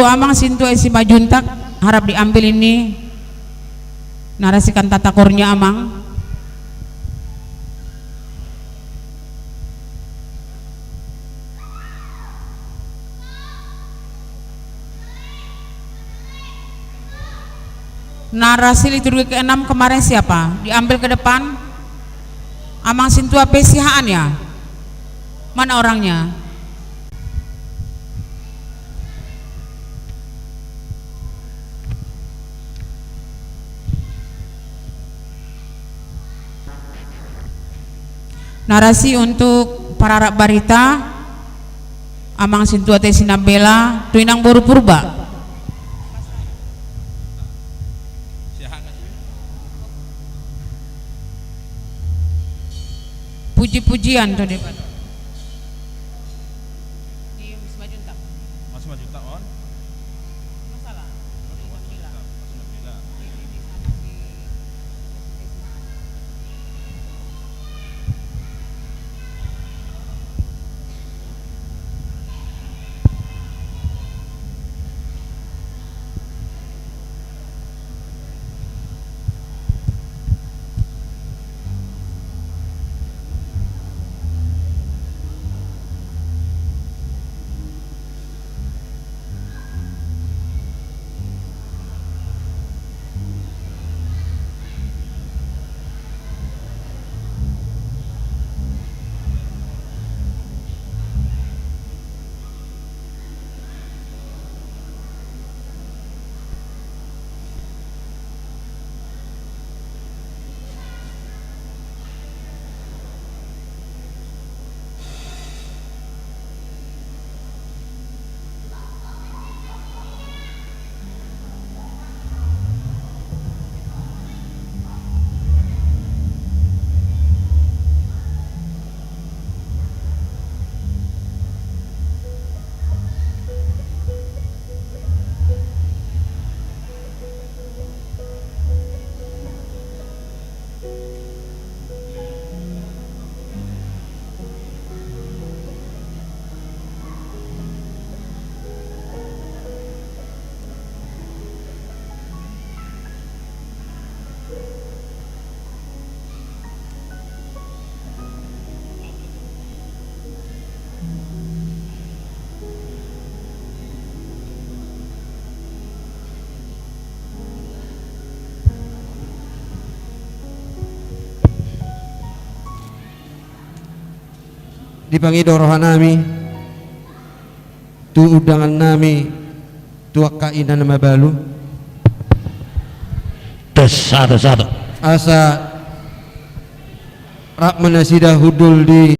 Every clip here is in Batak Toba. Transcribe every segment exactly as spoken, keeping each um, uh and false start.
Amang Sintua i Simanjuntak, harap diambil ini narasi kantata koornya, Amang. Narasi liturgi keenam kemarin siapa? Diambil ke depan. Amang Sintua P C H-nya. Mana orangnya? Narasi untuk pararap barita, Amang Sintua T. Sinambela, tu Inang boru Purba. Puji-pujian tu Debata. Di Simanjuntak. Mas Simanjuntak on. Masalah. Di Gambela. Di, di, di sana di Dipangido rohanami tu undangannami tu angka ina na mabalu. Tes, satu, satu. Asa rap ma nasida hundul di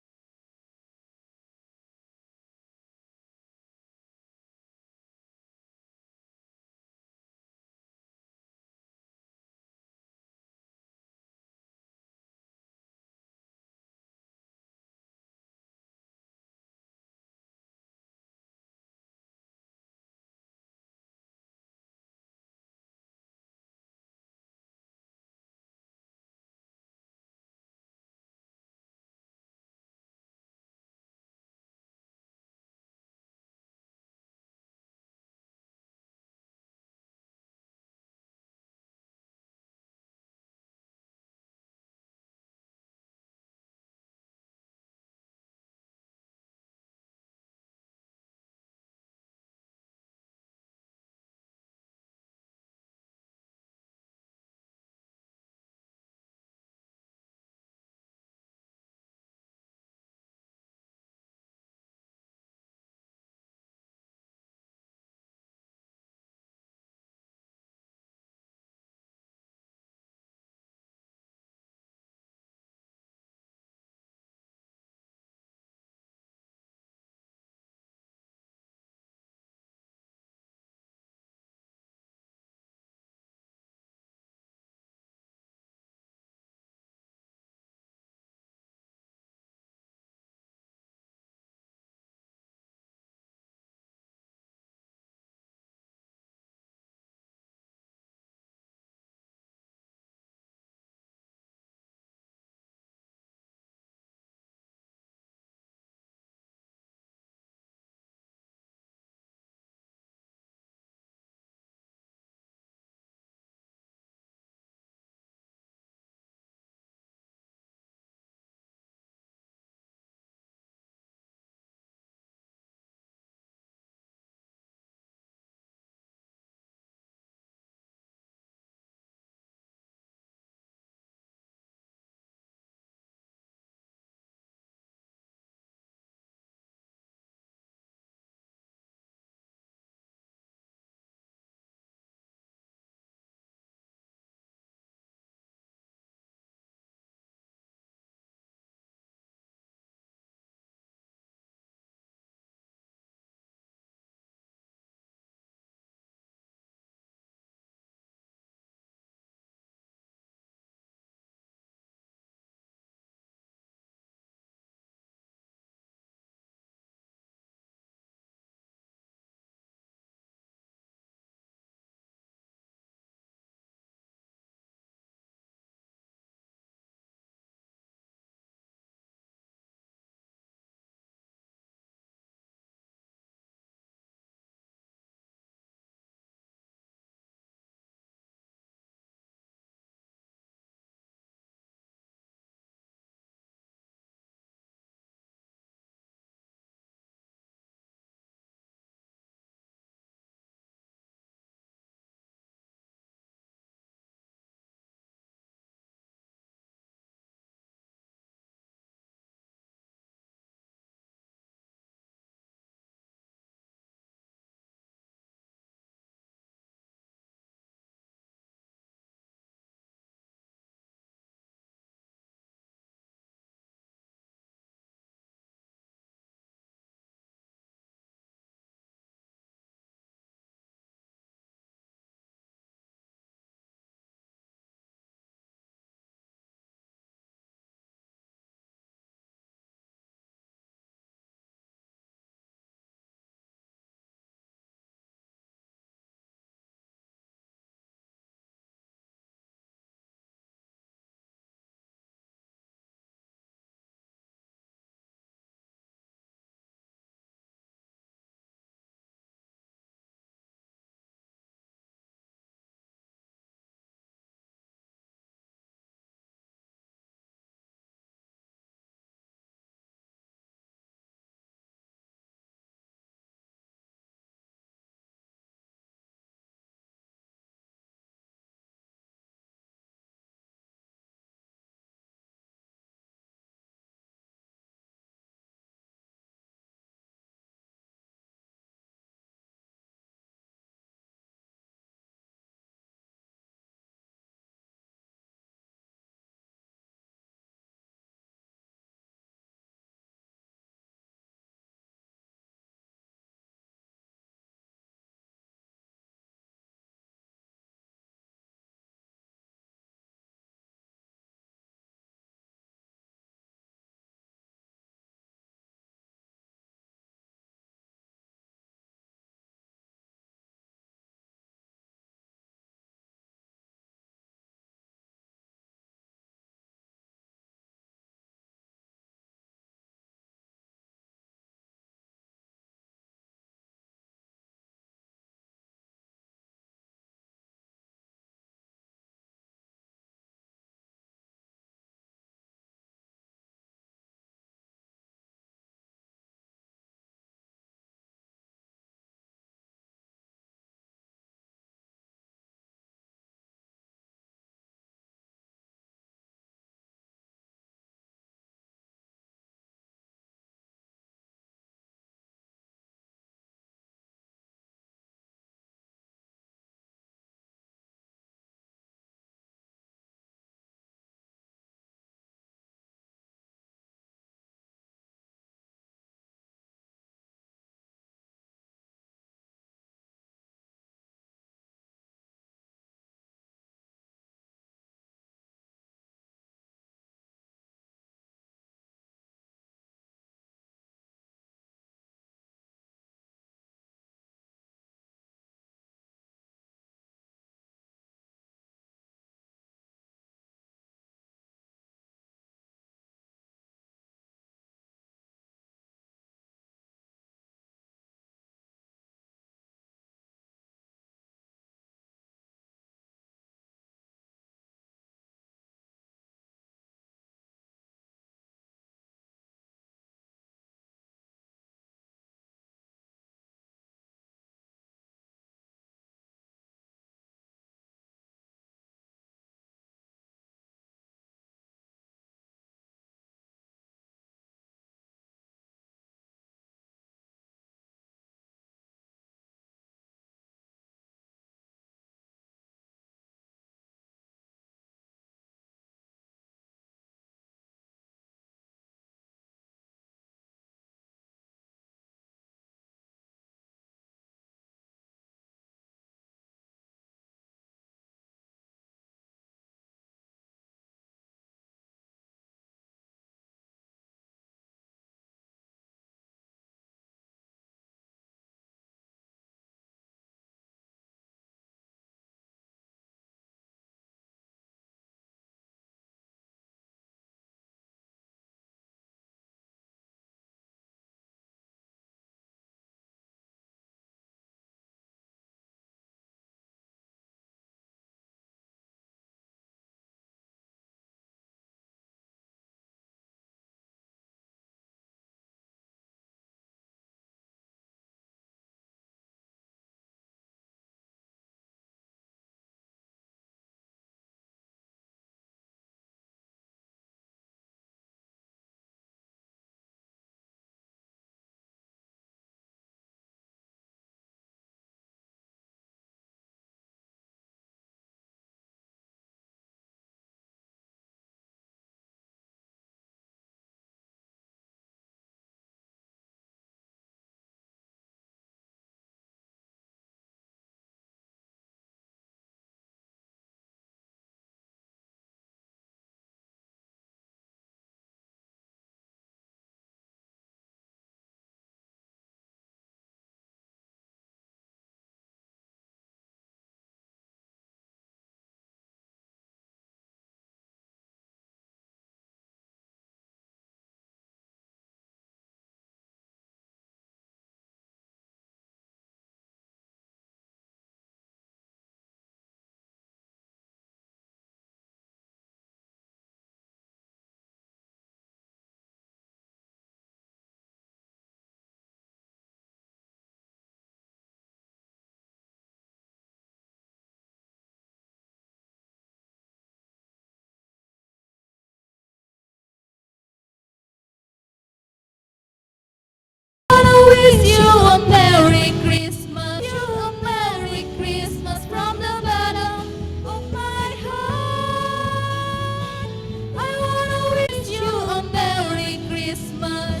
Wish you a Merry Christmas. You a Merry Christmas from the bottom of my heart. I wanna wish you a Merry Christmas.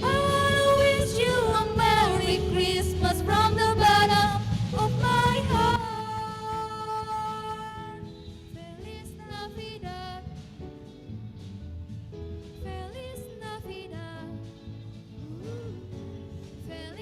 I wanna wish you a Merry Christmas from the bottom of my heart. Feliz Navidad. Feliz Navidad. Feliz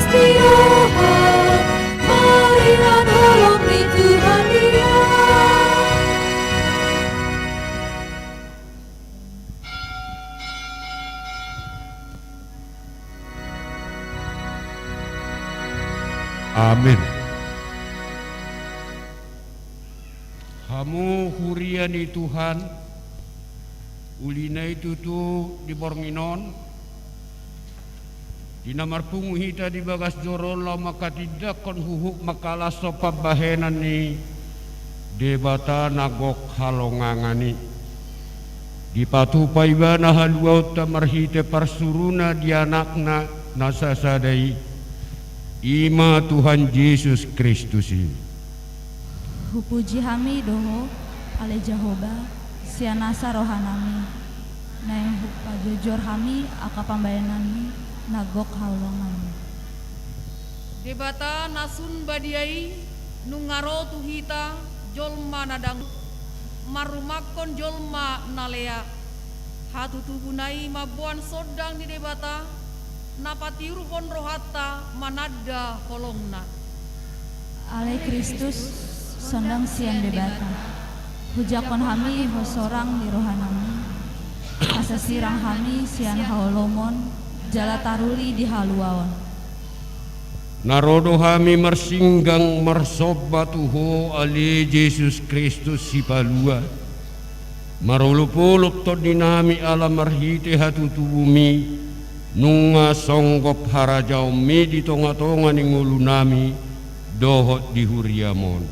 Di roha, marilah tolong ni Tuhan dia. Amin. Hamu huria ni Tuhan, uli na i tutu di borngin on, di na marpungu hita di bagas joro on laho manghatindanghon huhut manghalashon pambahenan ni Debata na gok halongangan i. Dipatupa ibana haluaonta marhite parsuruna di Anakna na sasada i, i ma Tuhan Jesus Kristus i. Hupuji hami do Ho, ale Jahowa, sian nasa rohanami, naeng hupajojor hami angka pambahenanmi na gok halongangan i. Debata na sun badia i nunga ro tu hita jolma na dang, marrumangkon jolma na lea. Hatutubuna i mamboan sondang ni Debata, na patiurhon rohanta mananda holongna. Ale Kristus, sondang sian Debata, hujangkon hami Ho sorang di rohanami, asa sirang hami sian haholomon, jala taruli di haluaon. Na ro do hami marsinggang marsomba tu Ho, ale Jesus Kristus Sipalua. Marolopolop tondinami ala marhite hatutubumi, nunga songgop harajaonmi di tongatonga ni ngolunami, dohot di huriam on.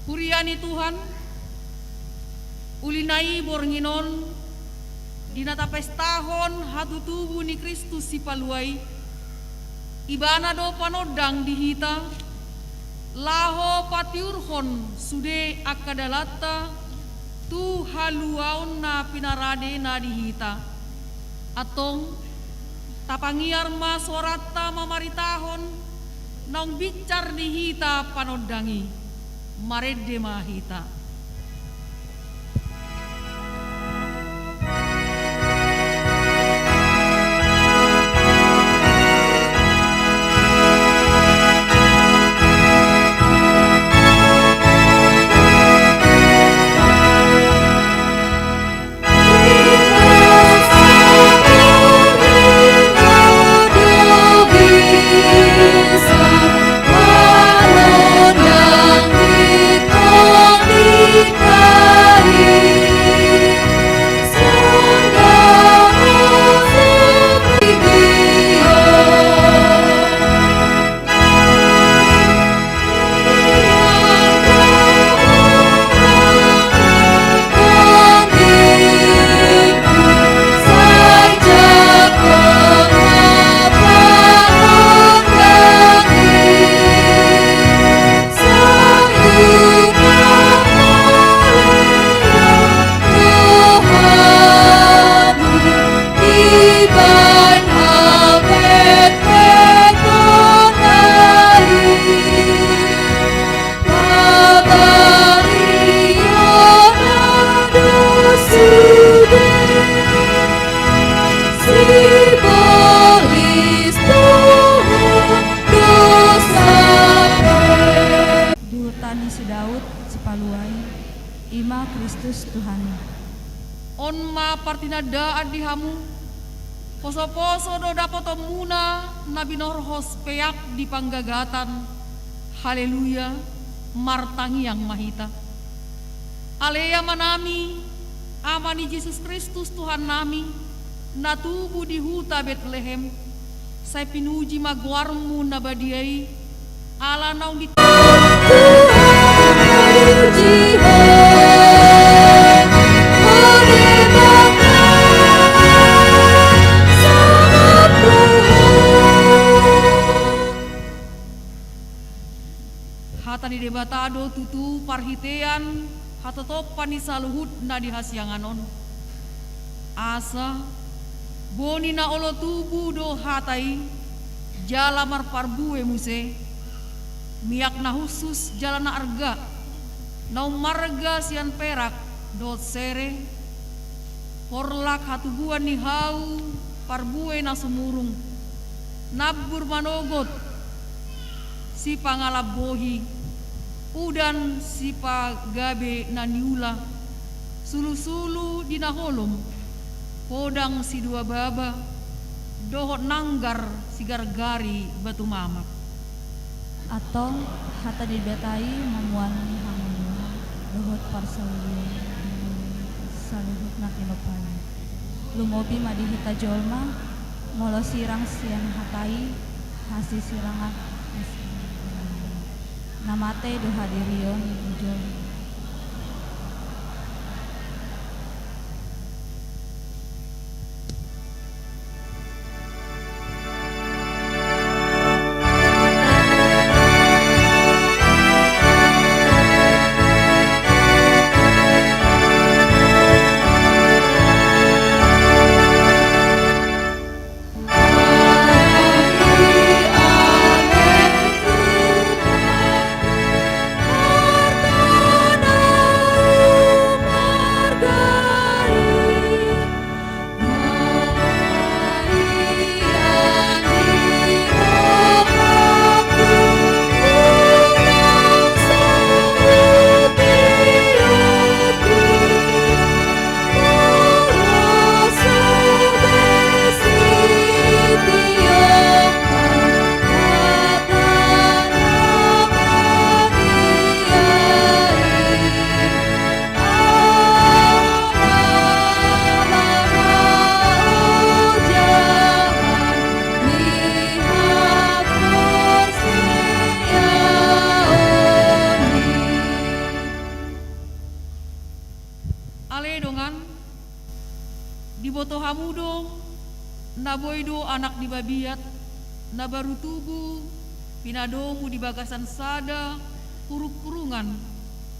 Huria ni Tuhan, uli na i borngin on, di na tapestahon hatutubu ni Kristus Sipalua i, Ibana do panondang di hita, laho patiurhon sude angka dalanta tu haluaon na pinaradena di hita. Antong, tapangiar ma soaranta mamaritahon naung binsar di hita panondang i. Marende ma hita. Di huta ni si Daud, Sipalua i, i ma Kristus Tuhan i. On ma partinandaan di hamu, posoposo do dapotonmuna na binorhos peak di panggagatan. Haleluya, martangiang ma hita. Ale Amanami, Ama ni Jesus Kristus Tuhannami, na tubu di huta Betlehem, sai pinuji ma goarmu na badia i, ala naung di Tuhan, puji Ho, o Debata, sangap roha. Hata ni Debata do tutu parhitean hatotopan ni saluhut na di hasiangan on. Asa, boni na olo tubu do hata i, jala marparbue muse, miak na hushus jala na arga, na ummarga sian perak dohot sere, porlak hatubuan ni hau parbue na sumurung, nambur manogot sipangalambohi, udan sipagabe na niula, sulusulu di na holom, podang sidua baba, dohot nanggar sigargari batu mamak. Antong, hata ni Debata i mamboan hangoluan dohot parsaulian di saluhut na tinopa i. Lumobi ma di hita jolma, molo sirang sian hata i, hasisirangan, hasisirangan na mate do hadirion di jolma. Ale dongan, diboto hamu do, na boi do anak ni babiat, na baru tubu, pinadomu di bagasan sada hurunghurungan,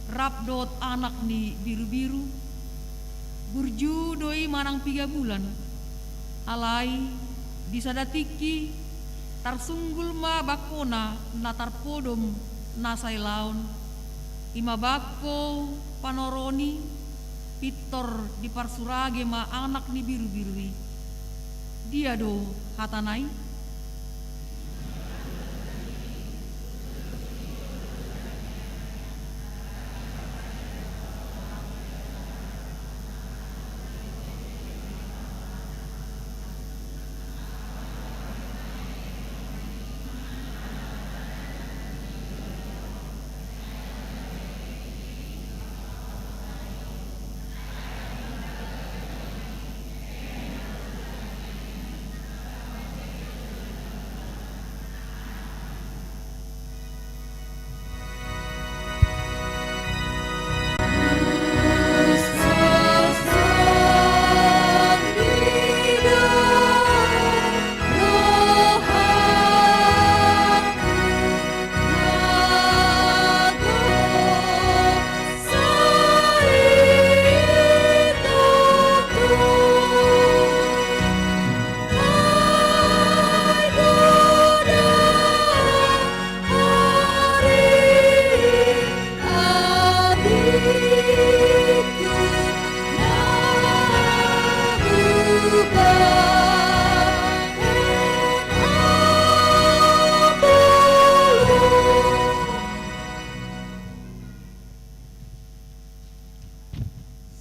rap dohot anak ni birubiru. Burju do i manang piga bulan. Alai, di sada tingki, tarsunggul ma bangkona na tarpodom na sailaon. I ma bangko panoron i, pintor diparsurage ma anak ni birubiru i. Dia do hatana i?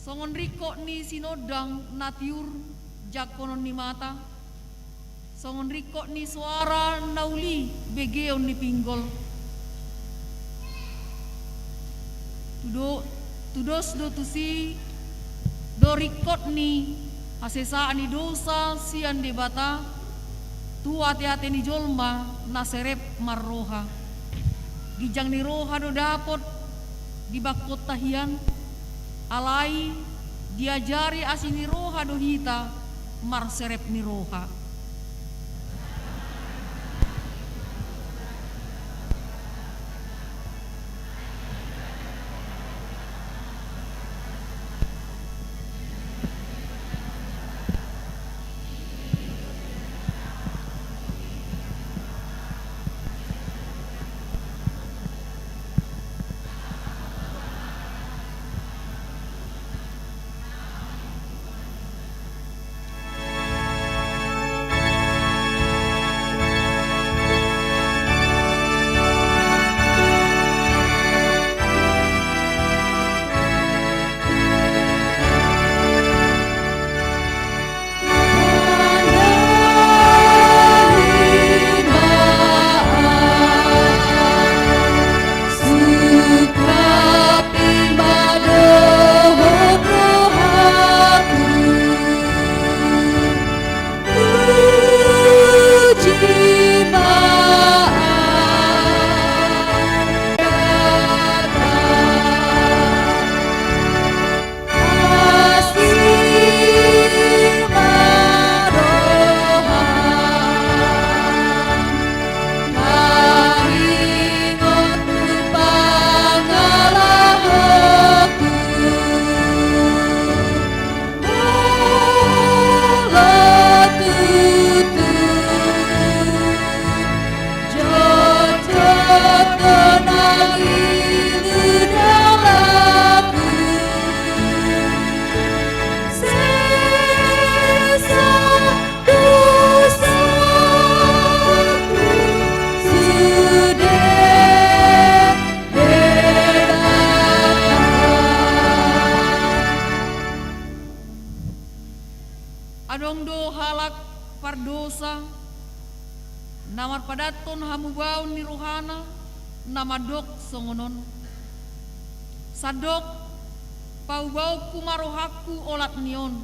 Songon ringkot ni sinondang na tiur jangkonon ni mata, songon ringkot ni soara na uli begeon ni pinggol. Tudo-, Tudos do tusi do ringkot ni hasesaan ni dosa sian Debata tu ateate ni jolma na serep marroha. Ginjang ni roha do dapot di bangkonta hian, alai diajari asi ni roha do hita marserep ni roha. Adong do halak pardosa na marpadathon hamubaon ni rohana na mandok songon on: Sandok paubaonku ma rohangku olat ni on,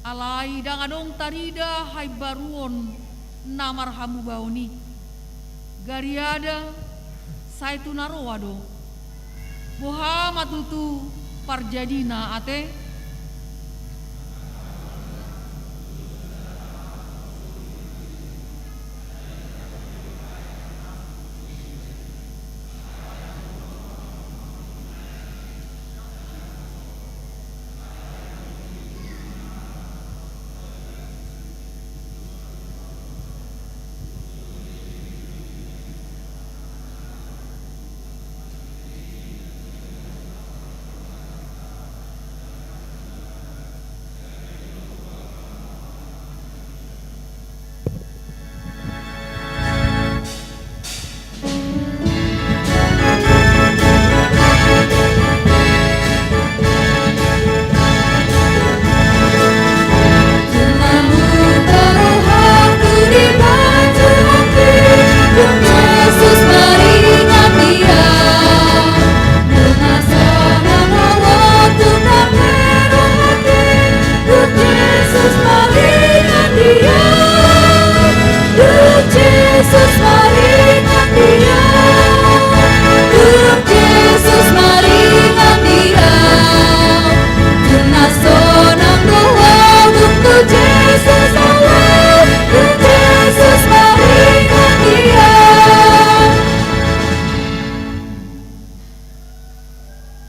alai ndang adong tarida haimbaruon na marhamubaon i. Gariada sai tu na roa do. Boha ma tutu parjadina ate?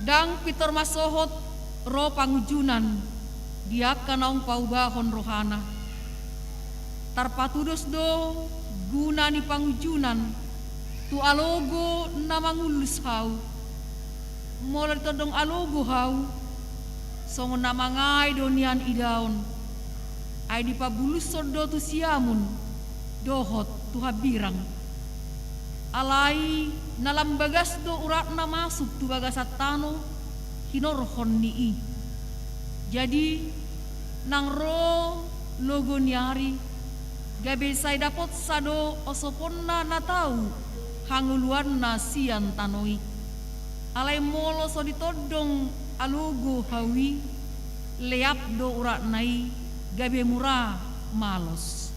Ndang pintor mansohot ro pangunjunan di angka naung paubahon rohana. Tarpatudos do guna ni pangunjunan tu alogo na mangullus hau. Molo ditondong alogo hau, songon na mangae do nian idaon. Ai dipabulushon do tu siamun dohot tu hambirang. Alai na lam bagas do uratna masuk tu bagasan tano hinorhon ni i. Jadi, nang ro logo ni ari, gabe sai dapotsa do osoponna na tau hangoluanna sian tano i. Alai molo so ditondong alogo hau i, leap do uratna i, gabe mura malos.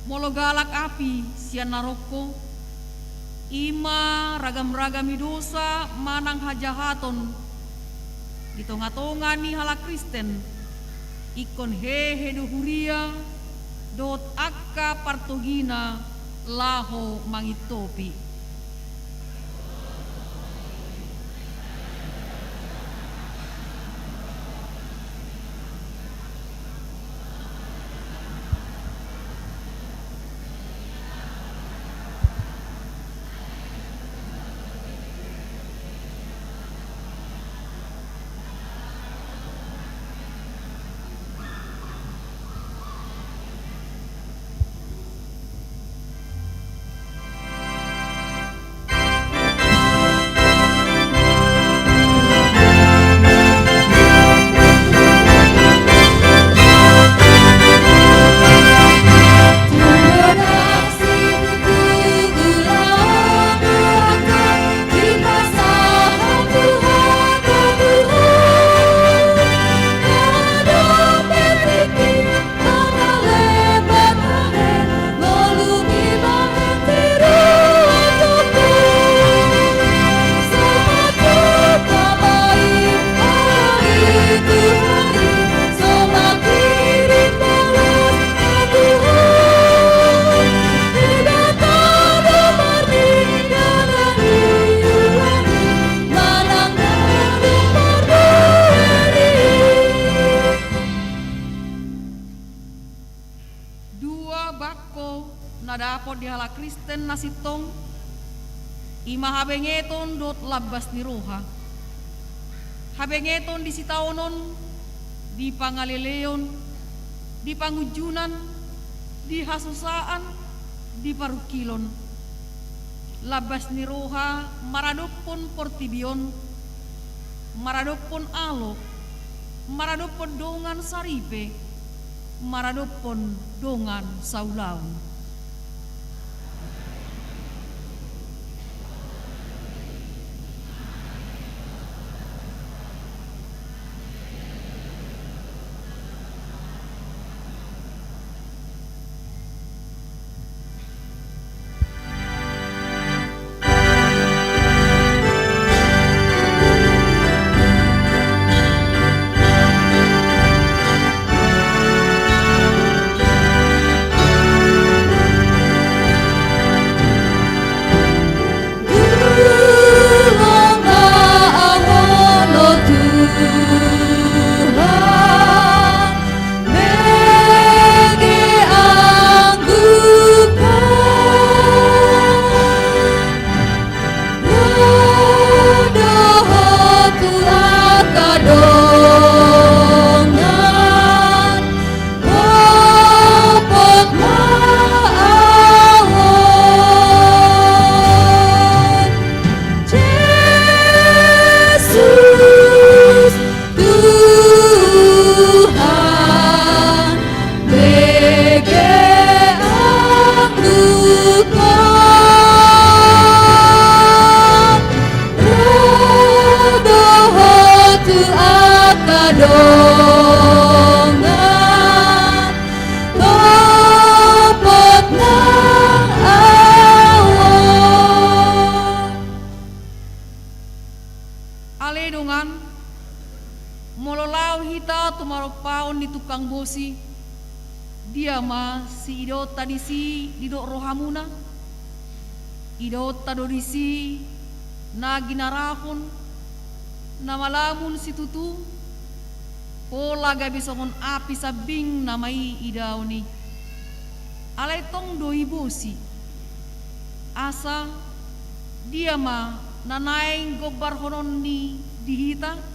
Molo galak api sian na rongko, i ma ragam-ragam ni dosa manang hajahaton di tonga-tonga ni halak Kristen, ingkon hehe do huria dohot angka partogina laho mangintopi. Dua bangko na dapot di halak Kristen na sintong, i ma habengeton dohot lambas ni roha. Habengeton di sitaonon, di pangaleleon, di pangunjunan, di hasusaan, di parungkilon. Lambas ni roha maradophon portibi on, maradophon alo, maradophon dongan saripe, maradophon dongan saulaon. Tukang bosi, dia ma siidaonta disi didok rohamuna? Idaonta do disi na ginarahon, na malamun situtu, pola gabe songon api sambing nama i idaon i. Alai tong do i bosi. Asa dia ma na naeng gombarhononni di hita?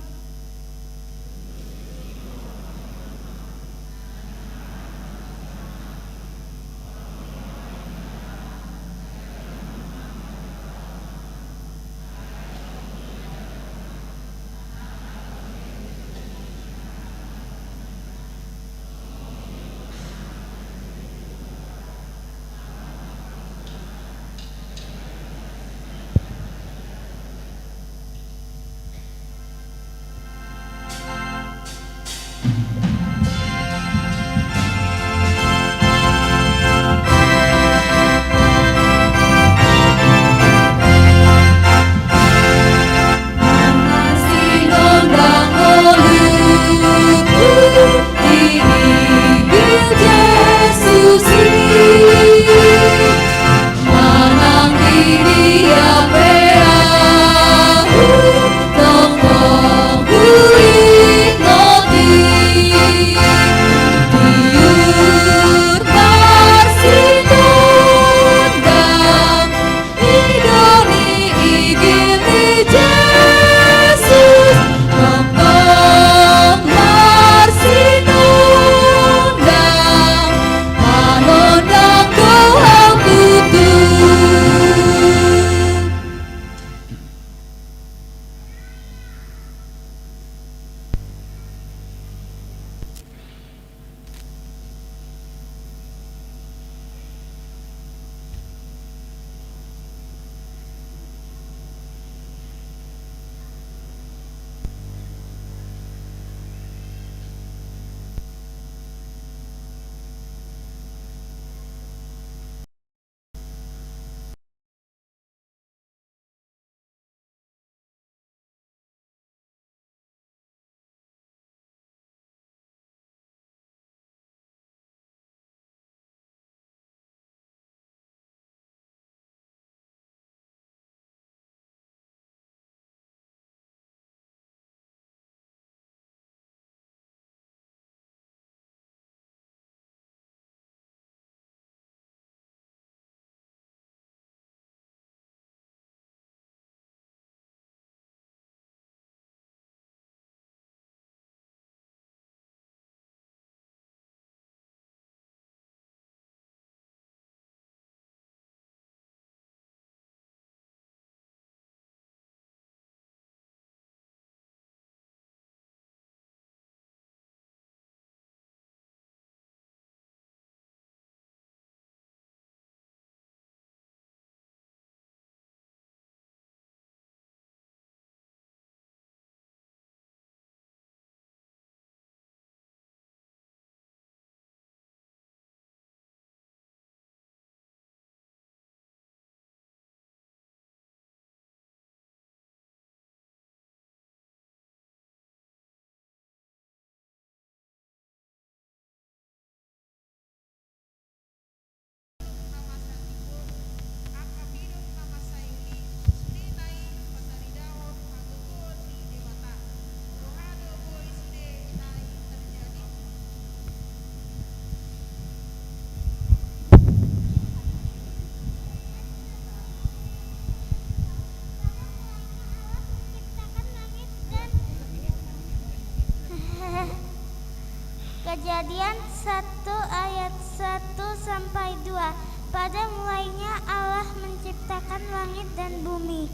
Kejadian satu ayat satu sampai dua. Pada mulainya Allah menciptakan langit dan bumi.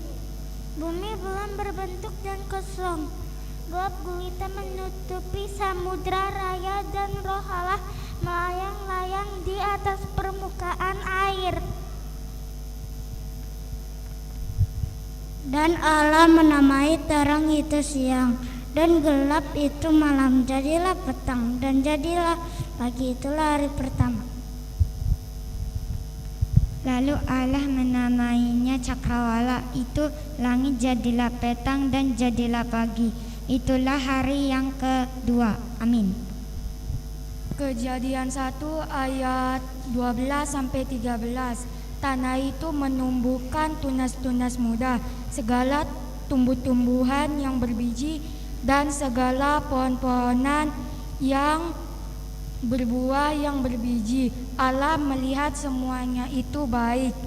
Bumi belum berbentuk dan kosong. Gelap gulita menutupi samudra raya dan Roh Allah melayang-layang di atas permukaan air. Dan Allah menamai terang itu siang, dan gelap itu malam. Jadilah petang, dan jadilah pagi, itulah hari pertama. Lalu Allah menamainya cakrawala, itu langit, jadilah petang dan jadilah pagi, itulah hari yang kedua. Amin. Kejadian satu ayat dua belas sampai tiga belas. Tanah itu menumbuhkan tunas-tunas muda, segala tumbuh-tumbuhan yang berbiji, dan segala pohon-pohonan yang berbuah yang berbiji. Allah melihat semuanya itu baik.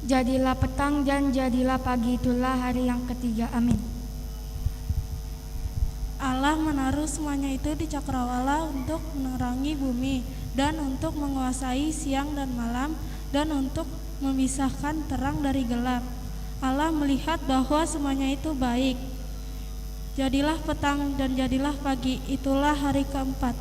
Jadilah petang dan jadilah pagi, itulah hari yang ketiga. Amin. Allah menaruh semuanya itu di cakrawala untuk menerangi bumi dan untuk menguasai siang dan malam dan untuk memisahkan terang dari gelap. Allah melihat bahwa semuanya itu baik. Jadilah petang dan jadilah pagi, itulah hari keempat.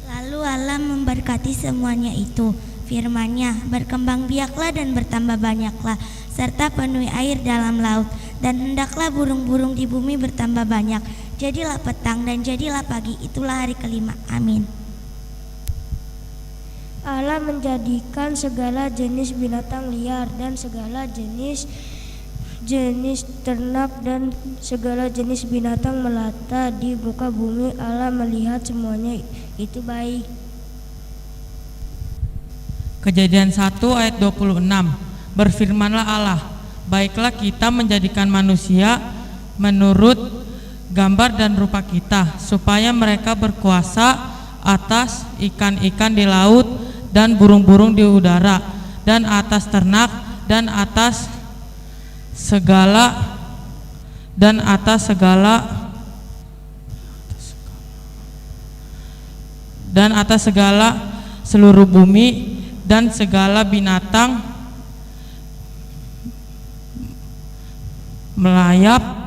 Lalu Allah memberkati semuanya itu, firman-Nya, "Berkembangbiaklah dan bertambah banyaklah, serta penuhi air dalam laut, dan hendaklah burung-burung di bumi bertambah banyak." Jadilah petang dan jadilah pagi, itulah hari kelima. Amin. Allah menjadikan segala jenis binatang liar dan segala jenis, jenis ternak dan segala jenis binatang melata di muka bumi. Allah melihat semuanya itu baik. Kejadian satu ayat dua puluh enam. Berfirmanlah Allah, "Baiklah, kita menjadikan manusia menurut gambar dan rupa kita, supaya mereka berkuasa atas ikan-ikan di laut dan burung-burung di udara, dan atas ternak, dan atas segala, dan atas segala, dan atas segala seluruh bumi, dan segala binatang melayap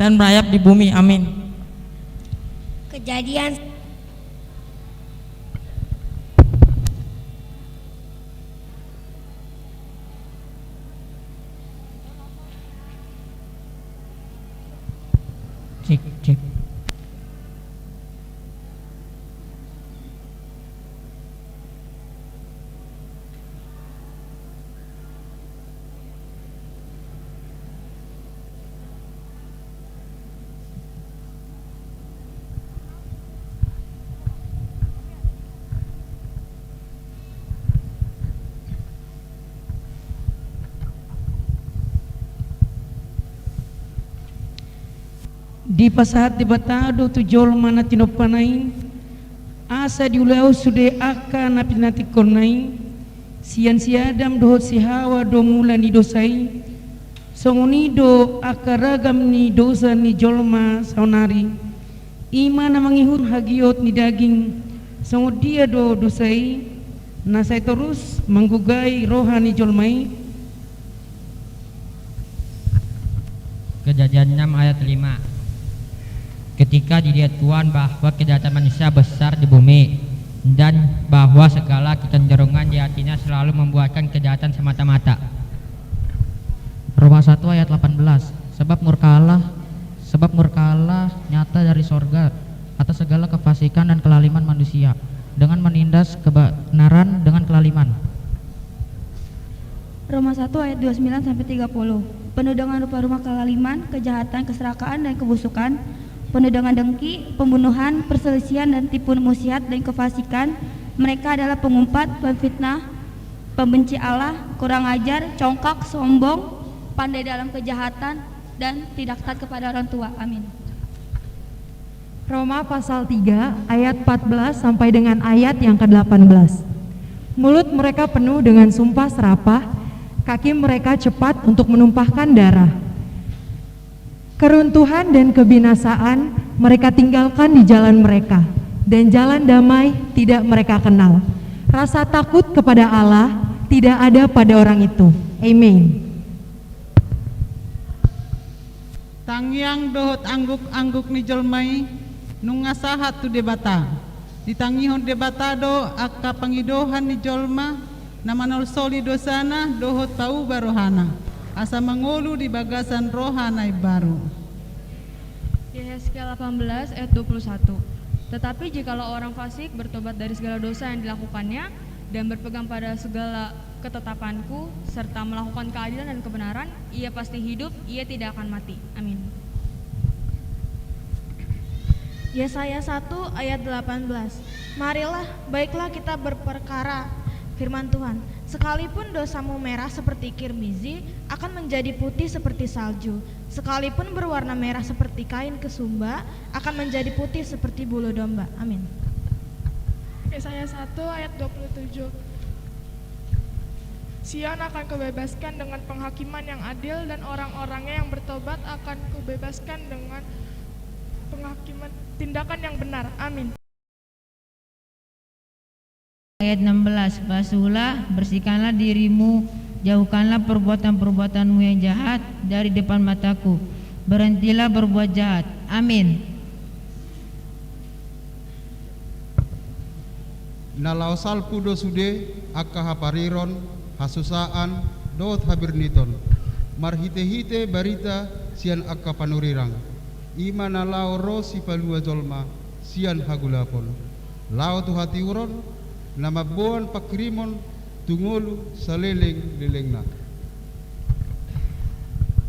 dan merayap di bumi." Amin. Kejadian. Cek, cek. Dipasahat Debata do tu jolma na tinompana i, asa diulahon sude angka na pinatingkonna i. Sian si Adam dohot si Hawa do mula ni dosa i. Songon i do angka ragam ni dosa ni jolma saonari. I ma na mangihut hagiot ni daging. Songon dia do dosa i na sai torus manggogai roha ni jolma i? Kejadian enam ayat lima. Ketika dilihat Tuhan bahwa kejahatan manusia besar di bumi, dan bahwa segala kecenderungan di hatinya selalu membuatkan kejahatan semata-mata. Roma satu ayat delapan belas. Sebab murka Allah, sebab murka Allah nyata dari sorga atas segala kefasikan dan kelaliman manusia, dengan menindas kebenaran dengan kelaliman. Roma satu ayat dua puluh sembilan sampai tiga puluh. Penuh dengan rupa-rupa kelaliman, kejahatan, keserakahan, dan kebusukan, penuh dengan dengki, pembunuhan, perselisihan, dan tipu muslihat, dan kefasikan. Mereka adalah pengumpat, pemfitnah, pembenci Allah, kurang ajar, congkak, sombong, pandai dalam kejahatan, dan tidak taat kepada orang tua. Amin. Roma pasal tiga ayat empat belas sampai dengan ayat yang kedelapan belas. Mulut mereka penuh dengan sumpah serapah, kaki mereka cepat untuk menumpahkan darah. Keruntuhan dan kebinasaan mereka tinggalkan di jalan mereka, dan jalan damai tidak mereka kenal. Rasa takut kepada Allah tidak ada pada orang itu. Amin. Tangiang dohot angguk-angguk ni jolma i nunga sahat tu Debata. Ditangihon Debata do angka pangidoan ni jolma na manolsoli dosana dohot pauba rohana, asa mangolu di bagasan roha na imbaru. Yehezkiel delapan belas ayat dua puluh satu. Tetapi jikalau orang fasik bertobat dari segala dosa yang dilakukannya dan berpegang pada segala ketetapan-Ku, serta melakukan keadilan dan kebenaran, ia pasti hidup, ia tidak akan mati. Amin. Yesaya satu ayat delapan belas. Marilah, baiklah kita berperkara, firman Tuhan. Sekalipun dosamu merah seperti kirmizi, akan menjadi putih seperti salju. Sekalipun berwarna merah seperti kain kesumba, akan menjadi putih seperti bulu domba. Amin. Yesaya satu ayat dua puluh tujuh. Sion akan kubebaskan dengan penghakiman yang adil, dan orang-orangnya yang bertobat akan kubebaskan dengan penghakiman, tindakan yang benar. Amin. Ayat enam belas, basuhlah, bersihkanlah dirimu, jauhkanlah perbuatan-perbuatanmu yang jahat dari depan mataku. Berhentilah berbuat jahat. Amin. Na laho salpu do sude angka hapariron, hasusaan, dohot habirniton, marhite-hite barita sian angka panurirang. I ma na laho ro sipalua jolma sian hagolapon, laho tu hatiuron, na mamboan panghirimon tu ngolu saleleng-lelengna.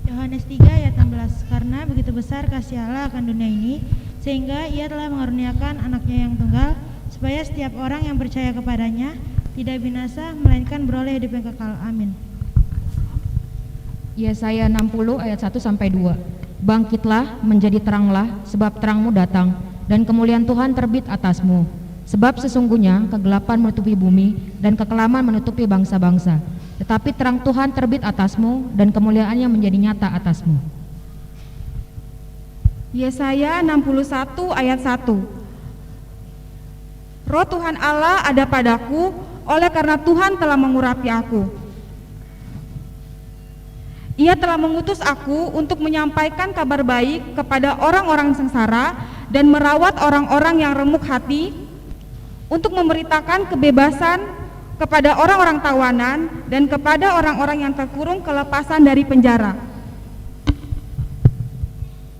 Yohanes tiga ayat enam belas, karena begitu besar kasih Allah akan dunia ini, sehingga Ia telah mengaruniakan Anaknya yang tunggal, supaya setiap orang yang percaya kepada-Nya tidak binasa, melainkan beroleh hidup yang kekal. Amin. Yesaya enam puluh ayat satu sampai dua. Bangkitlah, menjadi teranglah, sebab terangmu datang, dan kemuliaan Tuhan terbit atasmu. Sebab sesungguhnya kegelapan menutupi bumi, dan kekelaman menutupi bangsa-bangsa. Tetapi terang Tuhan terbit atasmu, dan kemuliaan-Nya menjadi nyata atasmu. Yesaya enam puluh satu ayat satu. Roh Tuhan Allah ada padaku, oleh karena Tuhan telah mengurapi aku. Ia telah mengutus aku untuk menyampaikan kabar baik kepada orang-orang sengsara dan merawat orang-orang yang remuk hati, untuk memberitakan kebebasan kepada orang-orang tawanan dan kepada orang-orang yang terkurung kelepasan dari penjara.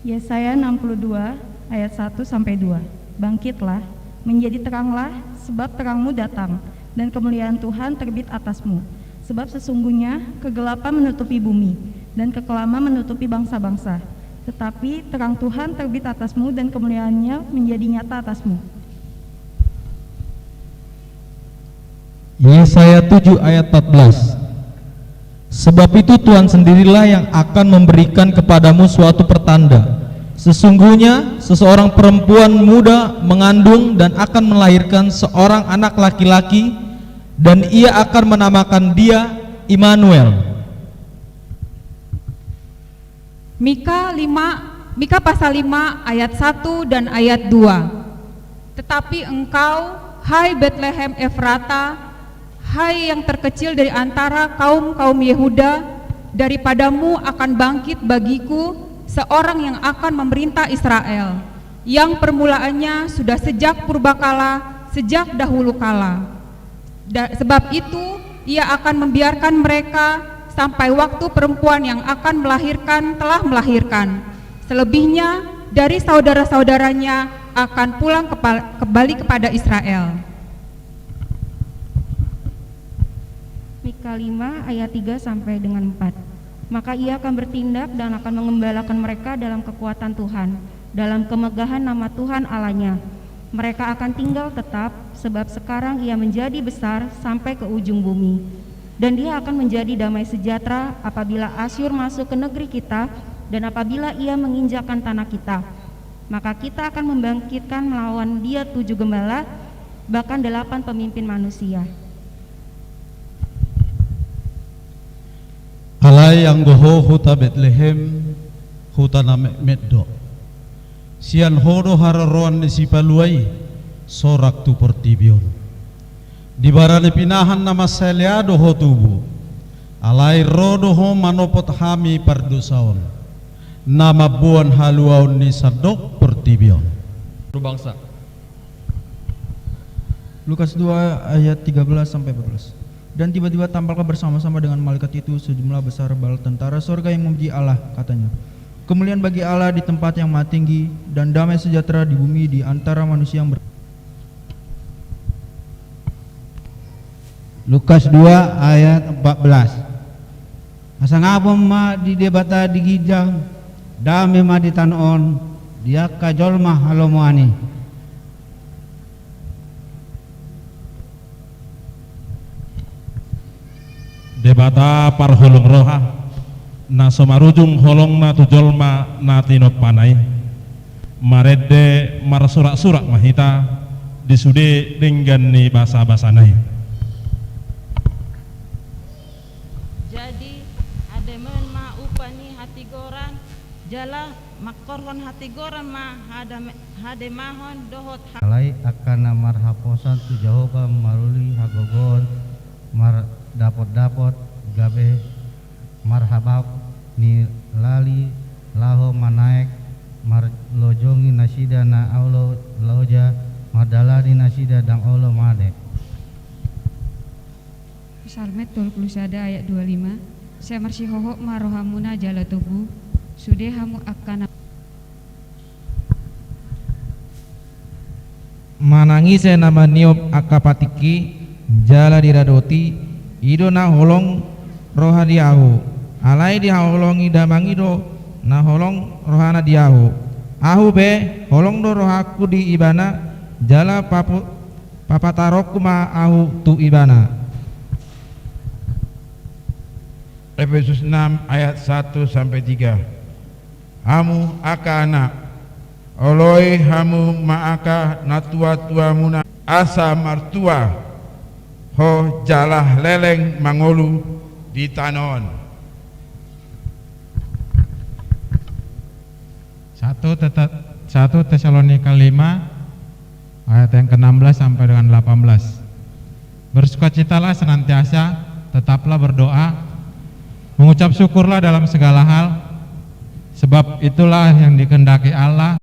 Yesaya enam puluh dua ayat satu sampai dua. Bangkitlah, menjadi teranglah, sebab terangmu datang, dan kemuliaan Tuhan terbit atasmu. Sebab sesungguhnya kegelapan menutupi bumi, dan kekelaman menutupi bangsa-bangsa. Tetapi terang Tuhan terbit atasmu, dan kemuliaan-Nya menjadi nyata atasmu. Yesaya tujuh ayat empat belas. Sebab itu Tuhan sendirilah yang akan memberikan kepadamu suatu pertanda. Sesungguhnya seseorang perempuan muda mengandung dan akan melahirkan seorang anak laki-laki, dan ia akan menamakan dia Immanuel. Mika lima, Mika pasal lima ayat satu dan ayat dua. Tetapi engkau, hai Betlehem Efrata, hai yang terkecil dari antara kaum-kaum Yehuda, daripadamu akan bangkit bagiku seorang yang akan memerintah Israel, yang permulaannya sudah sejak purbakala, sejak dahulu kala. Da-, sebab itu, Ia akan membiarkan mereka sampai waktu perempuan yang akan melahirkan telah melahirkan. Selebihnya dari saudara-saudaranya akan pulang kepa-, kembali kepada Israel. Mika lima ayat tiga sampai dengan empat. Maka ia akan bertindak dan akan mengembalakan mereka dalam kekuatan Tuhan, dalam kemegahan nama Tuhan Allahnya. Mereka akan tinggal tetap, sebab sekarang ia menjadi besar sampai ke ujung bumi. Dan dia akan menjadi damai sejahtera apabila Asyur masuk ke negeri kita, dan apabila ia menginjakkan tanah kita. Maka kita akan membangkitkan melawan dia tujuh gembala, bahkan delapan pemimpin manusia. Alai anggo ho huta Betlehem, huta na metmet do. Sian ho do haroroan ni Sipalua i sorak tu portibi on. Di barani pinahan na mansai lea do ho tubu, alai ro do ho manopot hami pardosa on, na mamboan haluaon ni sandok portibi on. Bangsa. Lukas dua ayat tiga belas sampai empat belas. Dan tiba-tiba tampaklah bersama-sama dengan malaikat itu sejumlah besar bala tentara sorga yang memuji Allah, katanya, "Kemuliaan bagi Allah di tempat yang maha tinggi, dan damai sejahtera di bumi di antara manusia yang ber-" Lukas dua ayat empat belas. Hasangapon ma di Debata di ginjang, dame ma di tano on, Di angka jolma halomoan i. Debata parholong roha, na so marujung holongna tu jolma na tinompana i, marende marsuraksurak ma hita di sude denggan ni basabasana i. Jadi, hademeon ma upa ni hatigoran, jala mangkorhon hatigoran ma hadame-, hademahon dohot ha- Alai angka na marhaposan tu Jahowa maruli hagogoon mardapotdapot, gabe marhabab ni lali laho manaek, marlojongi nasida na olo loja, mardalani nasida ndang olo mate. Psalmen tolu pulu sada ayat dua lima. Sai marsihohot ma rohamuna jala togu, sude hamu angka na Manang ise na maniop angka patikki, jala diradoti, i do na holong roha di ahu. Alai dihaholongi Damang i do na holong rohana di ahu. Ahu pe, holong do rohangku di ibana, jala papu-, papataronku ma ahu tu ibana. Efesus enam ayat satu sampai tiga. Hamu angka anak, oloi hamu ma angka natuatuamuna, asa martua ho jala leleng mangolu di tano on. Satu Teta-, satu Tesalonika lima, ayat yang keenam belas sampai dengan delapan belas. Bersukacitalah senantiasa, tetaplah berdoa, mengucap syukurlah dalam segala hal, sebab itulah yang dikehendaki Allah.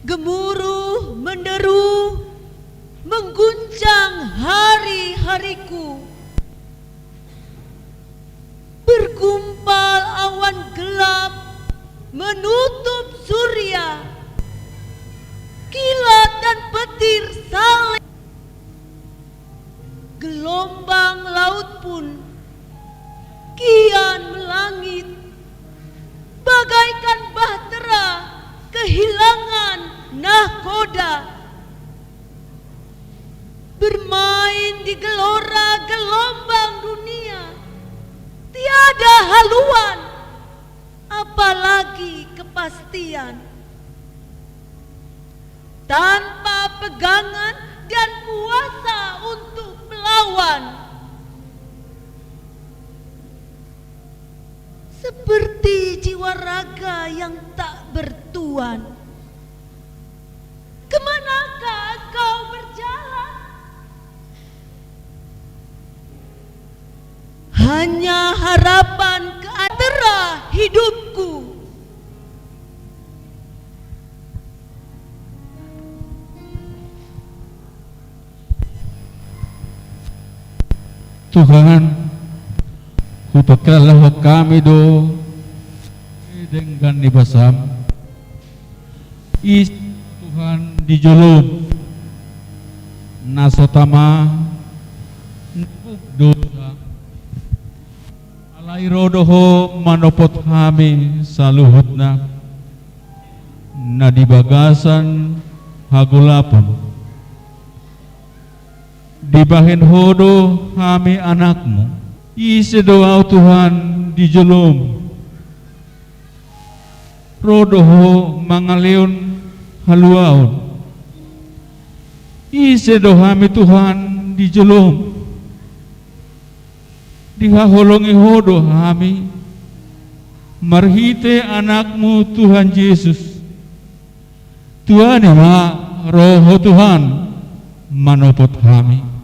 Gemuruh menderu mengguncang hari-hariku. Bergumpal awan gelap menutup surya. Kilat dan petir saling. Gelombang laut pun kian melangit, bagaikan bahtera kehilangan nahkoda. Bermain di gelora gelombang dunia, tiada haluan, apalagi kepastian. Tanpa pegangan dan kuasa untuk melawan. Seperti jiwa raga yang tak bertuan. Kemanakah engkau berjalan? Hanya harapan ke antara hidupku. Tuhan, hupangkilala hami do denggan ni basam. Ise Tuhan di jolom na so tama nipuk dosa. Alai ro do Ho manopot hami saluhutna na di bagasan hagolapon. Dibahen Ho do hami anakmu. Ise do ahu Tuhan di jolom? Ro do Ho mangalehon haluaon. Ise do hami Tuhan di jolom? Dihaholongi Ho do hami marhite anakmu Tuhan Jesus. Tuani ma ro Ho Tuhan manopot hami.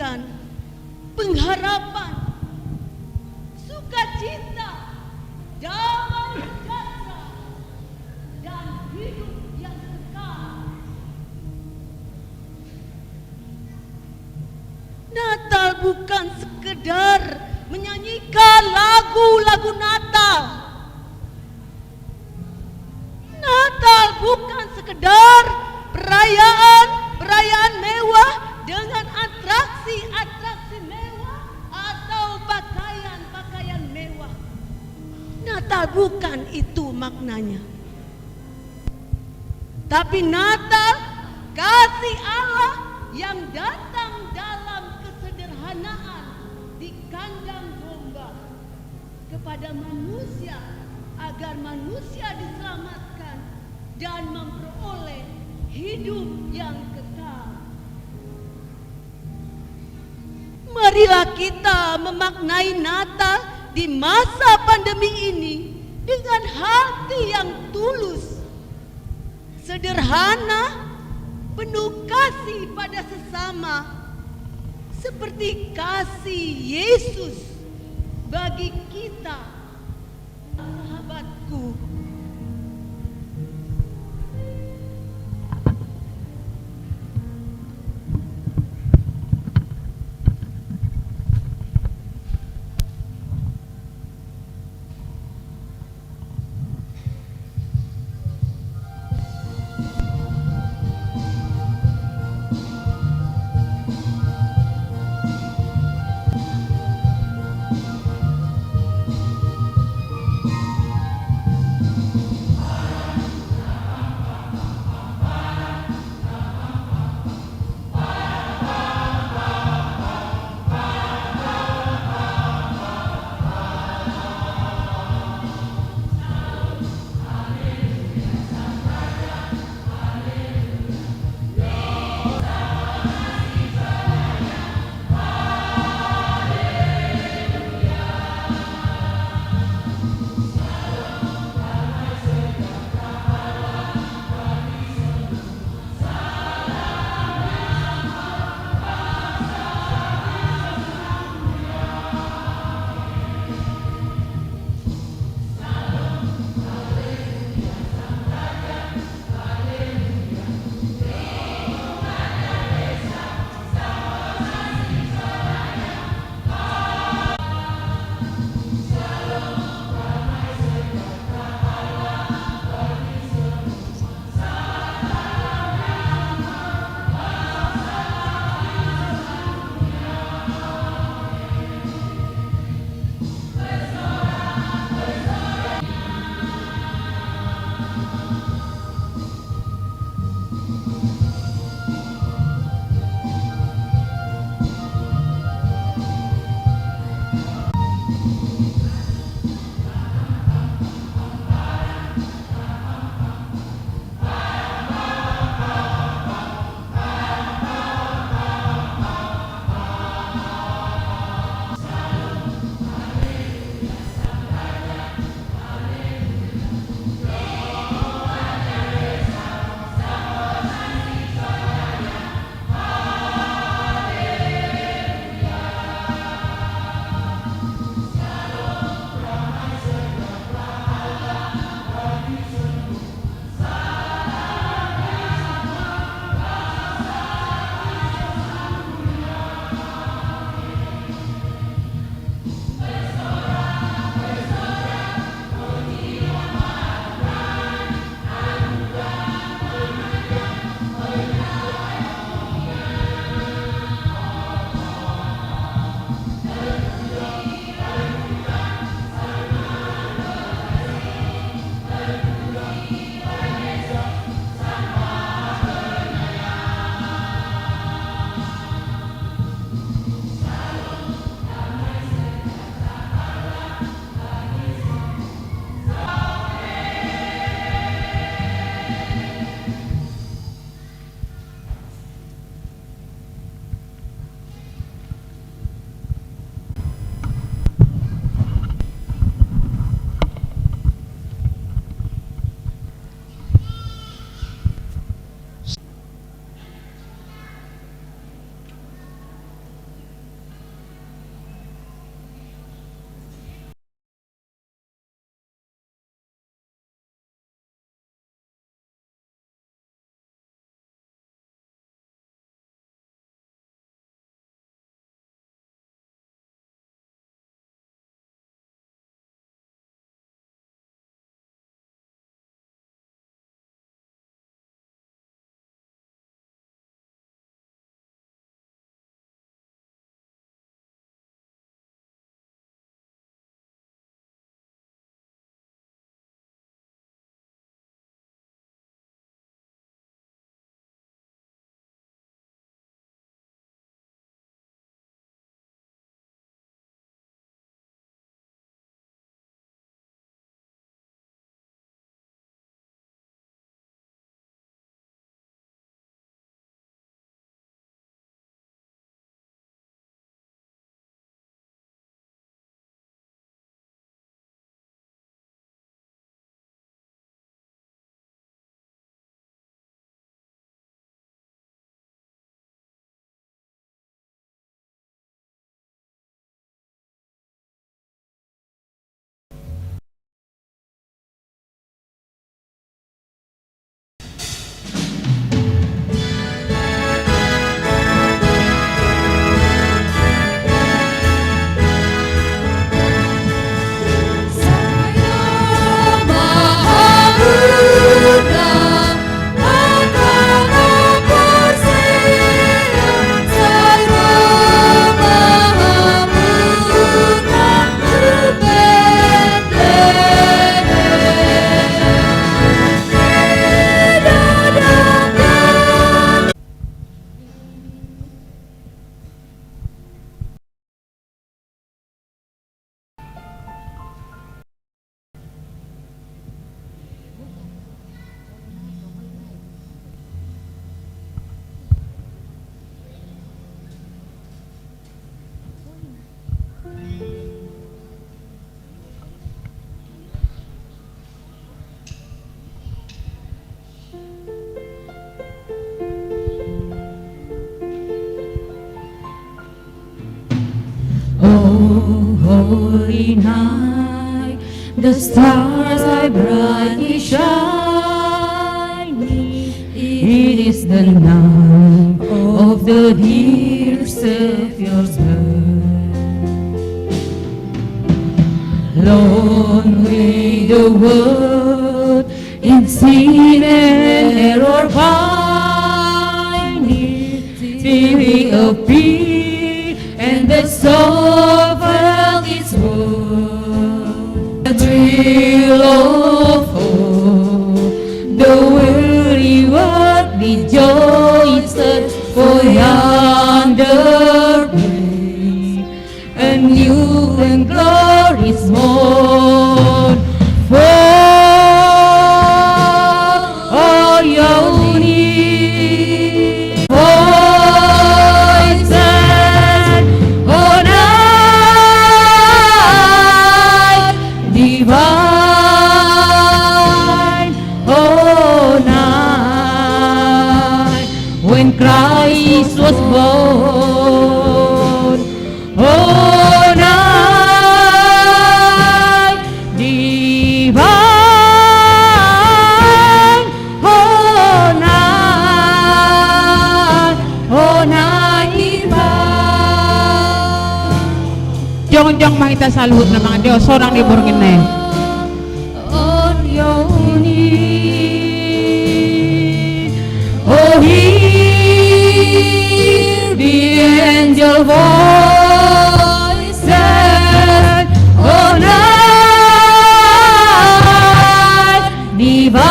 dan pengharapan, sukacita, damai sejahtera, dan hidup yang kekal. Natal bukan sekedar menyanyikan lagu-lagu Natal. Natal bukan sekedar perayaan-perayaan mewah dengan atraksi-atraksi mewah atau pakaian-pakaian mewah. Natal bukan itu maknanya. Tapi Natal, kasih Allah yang datang dalam kesederhanaan di kandang domba kepada manusia, agar manusia diselamatkan dan memperoleh hidup yang kekal. Marilah kita memaknai Natal di masa pandemi ini dengan hati yang tulus, sederhana, penuh kasih pada sesama, seperti kasih Yesus bagi kita, sahabatku. Night, the stars are brightly shining. It is the night of the dear Savior's birth. Long may the world in sin and error pining, till he appear and the soul felt its worth. The thrill of hope, the weary world rejoices, for yonder breaks a new and glorious morn. For all your need, voices, O night divine, O night when Christ was born. O night divine, O night, O night divine. Jongjong ma hita saluhutna manganjang sonang ni borngin na i. On your knees. Oh, hear the angel voices. Oh, night divine.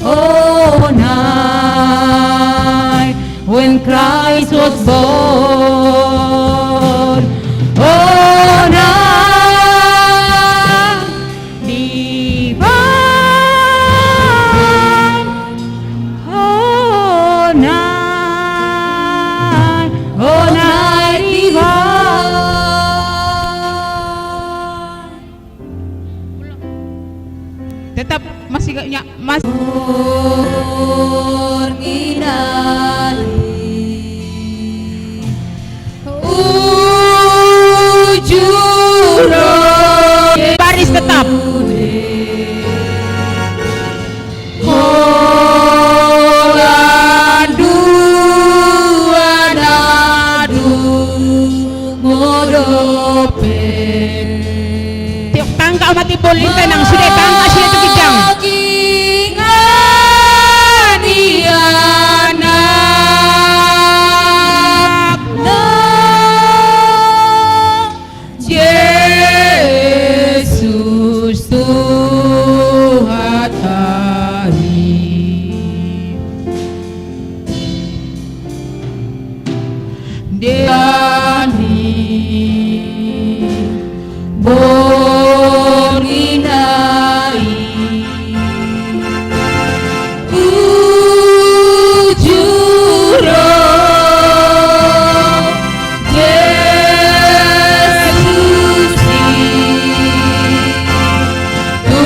Oh, night when Christ was born. Oh, night divine. Oh, night, oh, night divine. Tetap masih gak nyak, mas. Baris tetap. Holan dua na dung modop. Tiok tangka mati bolin tenang sudah, tangka sudah tu kijang. Makingan i anakna. Jesus Tuhan kami. Dani borngin na i. Uju ro Jesus i tu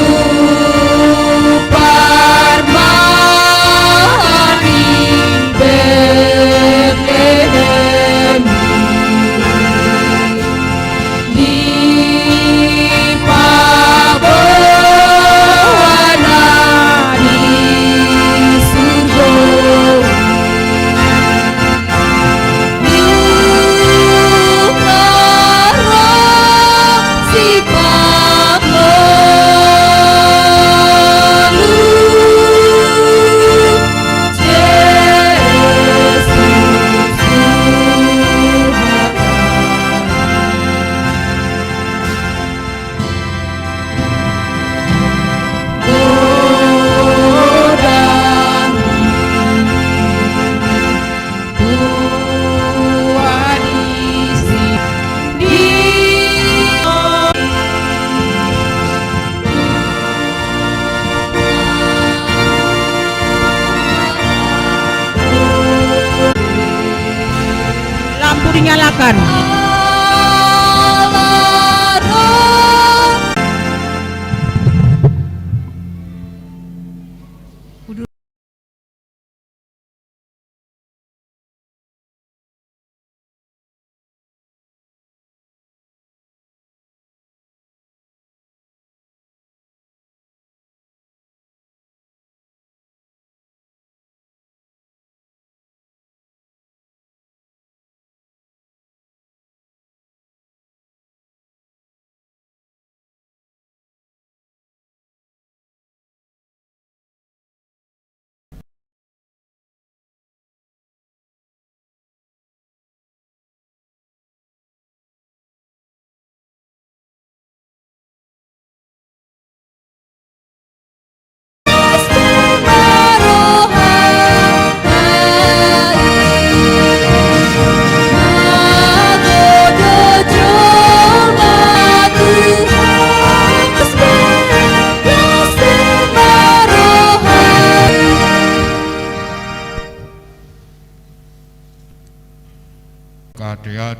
parmahan ni Betlehem. Lampu dinyalakan.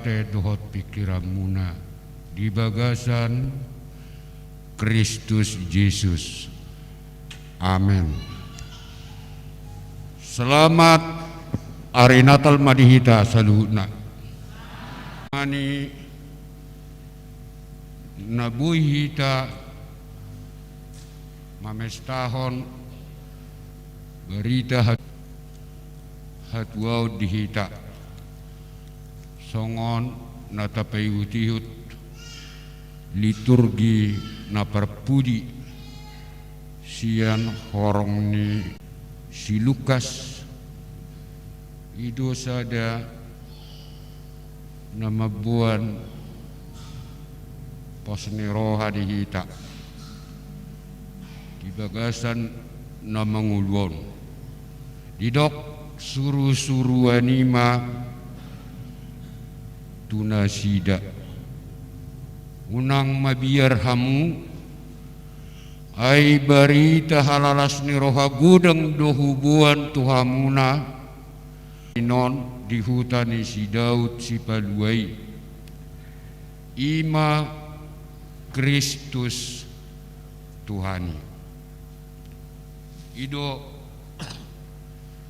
Ate dohot pingkiranmuna di bagasan Kristus Jesus. Amen. Selamat Ari Natal ma di hita saluhutna. Mani na boi hita mamestahon barita hat-, hatuaon di hita. Songon na tapaihut-ihut liturgi na parpudi sian horong ni si Lukas, i do sada na mamboan pos ni roha di hita di bagasan na mangolu on. Didok suru-suruan i ma tu nasida: Unang mabiar hamu, ai barita halalas ni roha godang do huboan tu hamuna, inon di huta ni si Daud Sipalua i, i ma Kristus Tuhan i. I do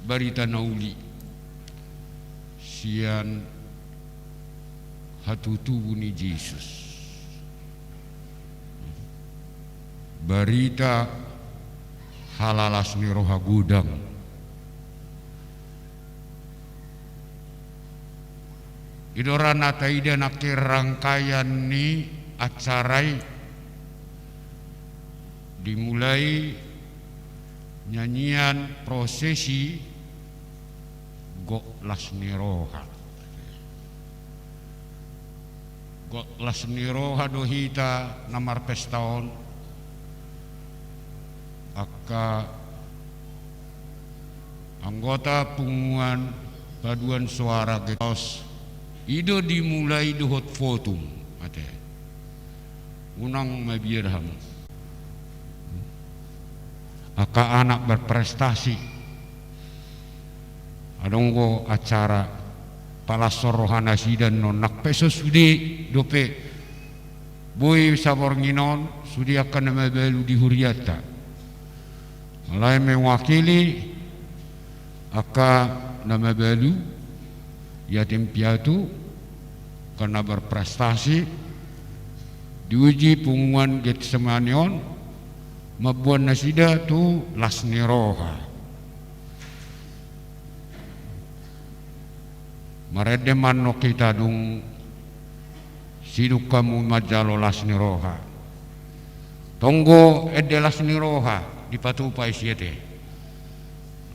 barita na uli sian hatutubu ni Jesus. Barita halalas ni roha godang. I do ra na taida nangkin rangkaian ni acara i, dimulai nyanyian prosesi gok las ni roha. Gok las ni roha do hita na marpesta on, angka anggota punguan paduan soara Getaos, i do dimulai dohot votum, ate. Unang mabiar hamu. Angka anak berprestasi. Adong do acara palashon roha nasida annon, nang pe so sude dope, boi saborngin on sude angka na mabalu di hurianta. Alai mewakili angka na mabalu, yatim piatu, angka na berprestasi, diuji punguan Getsemani on, mamboan nasida tu las ni roha. Marende ma annon hita dung sidung hamu manjalo las ni roha. Tong do ende las ni roha dipatupa i, ate.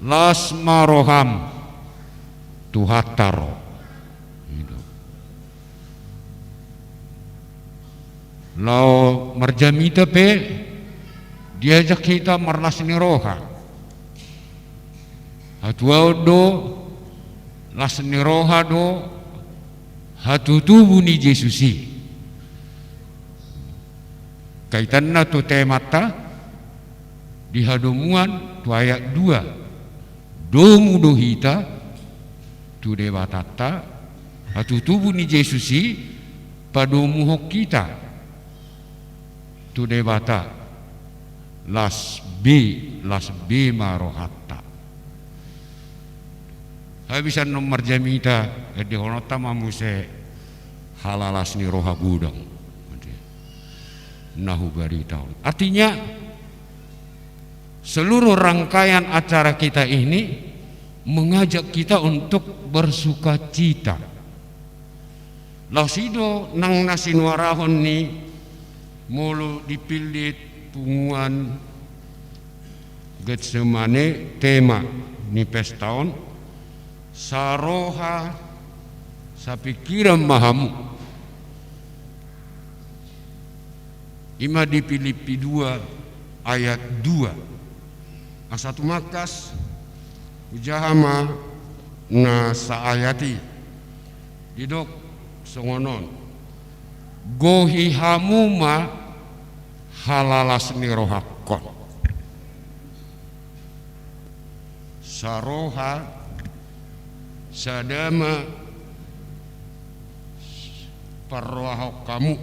Las ma roham, Tuhanta ro. I do. Laho marjamita pe diajak hita marlas ni roha. Hatuaon do, las ni roha do hatutubu ni Jesus i. Kaitanna tu temanta di hadomuan, tu ayat dua. Domu do hita tu Debatanta, hatutubu ni Jesus i padomuhon hita tu Debata, las be, las be ma rohanta. Habis annon marjamita, endehononta ma muse halalas ni roha godang na hubaritahon. Artinya, seluruh rangkaian acara kita ini mengajak kita untuk bersukacita. Laos i do nang na sinuarahon ni molo dipillit punguan Getsemane tema ni pesta on, saroha sapingkiran ma hamu. I ma di Pilippi dua ayat dua. Asa tumangkas, hujaha ma na saayat i. Didok songon on: Gohi hamu ma halalas ni rohangkon. Saroha, sada ma, Parrohahon hamu,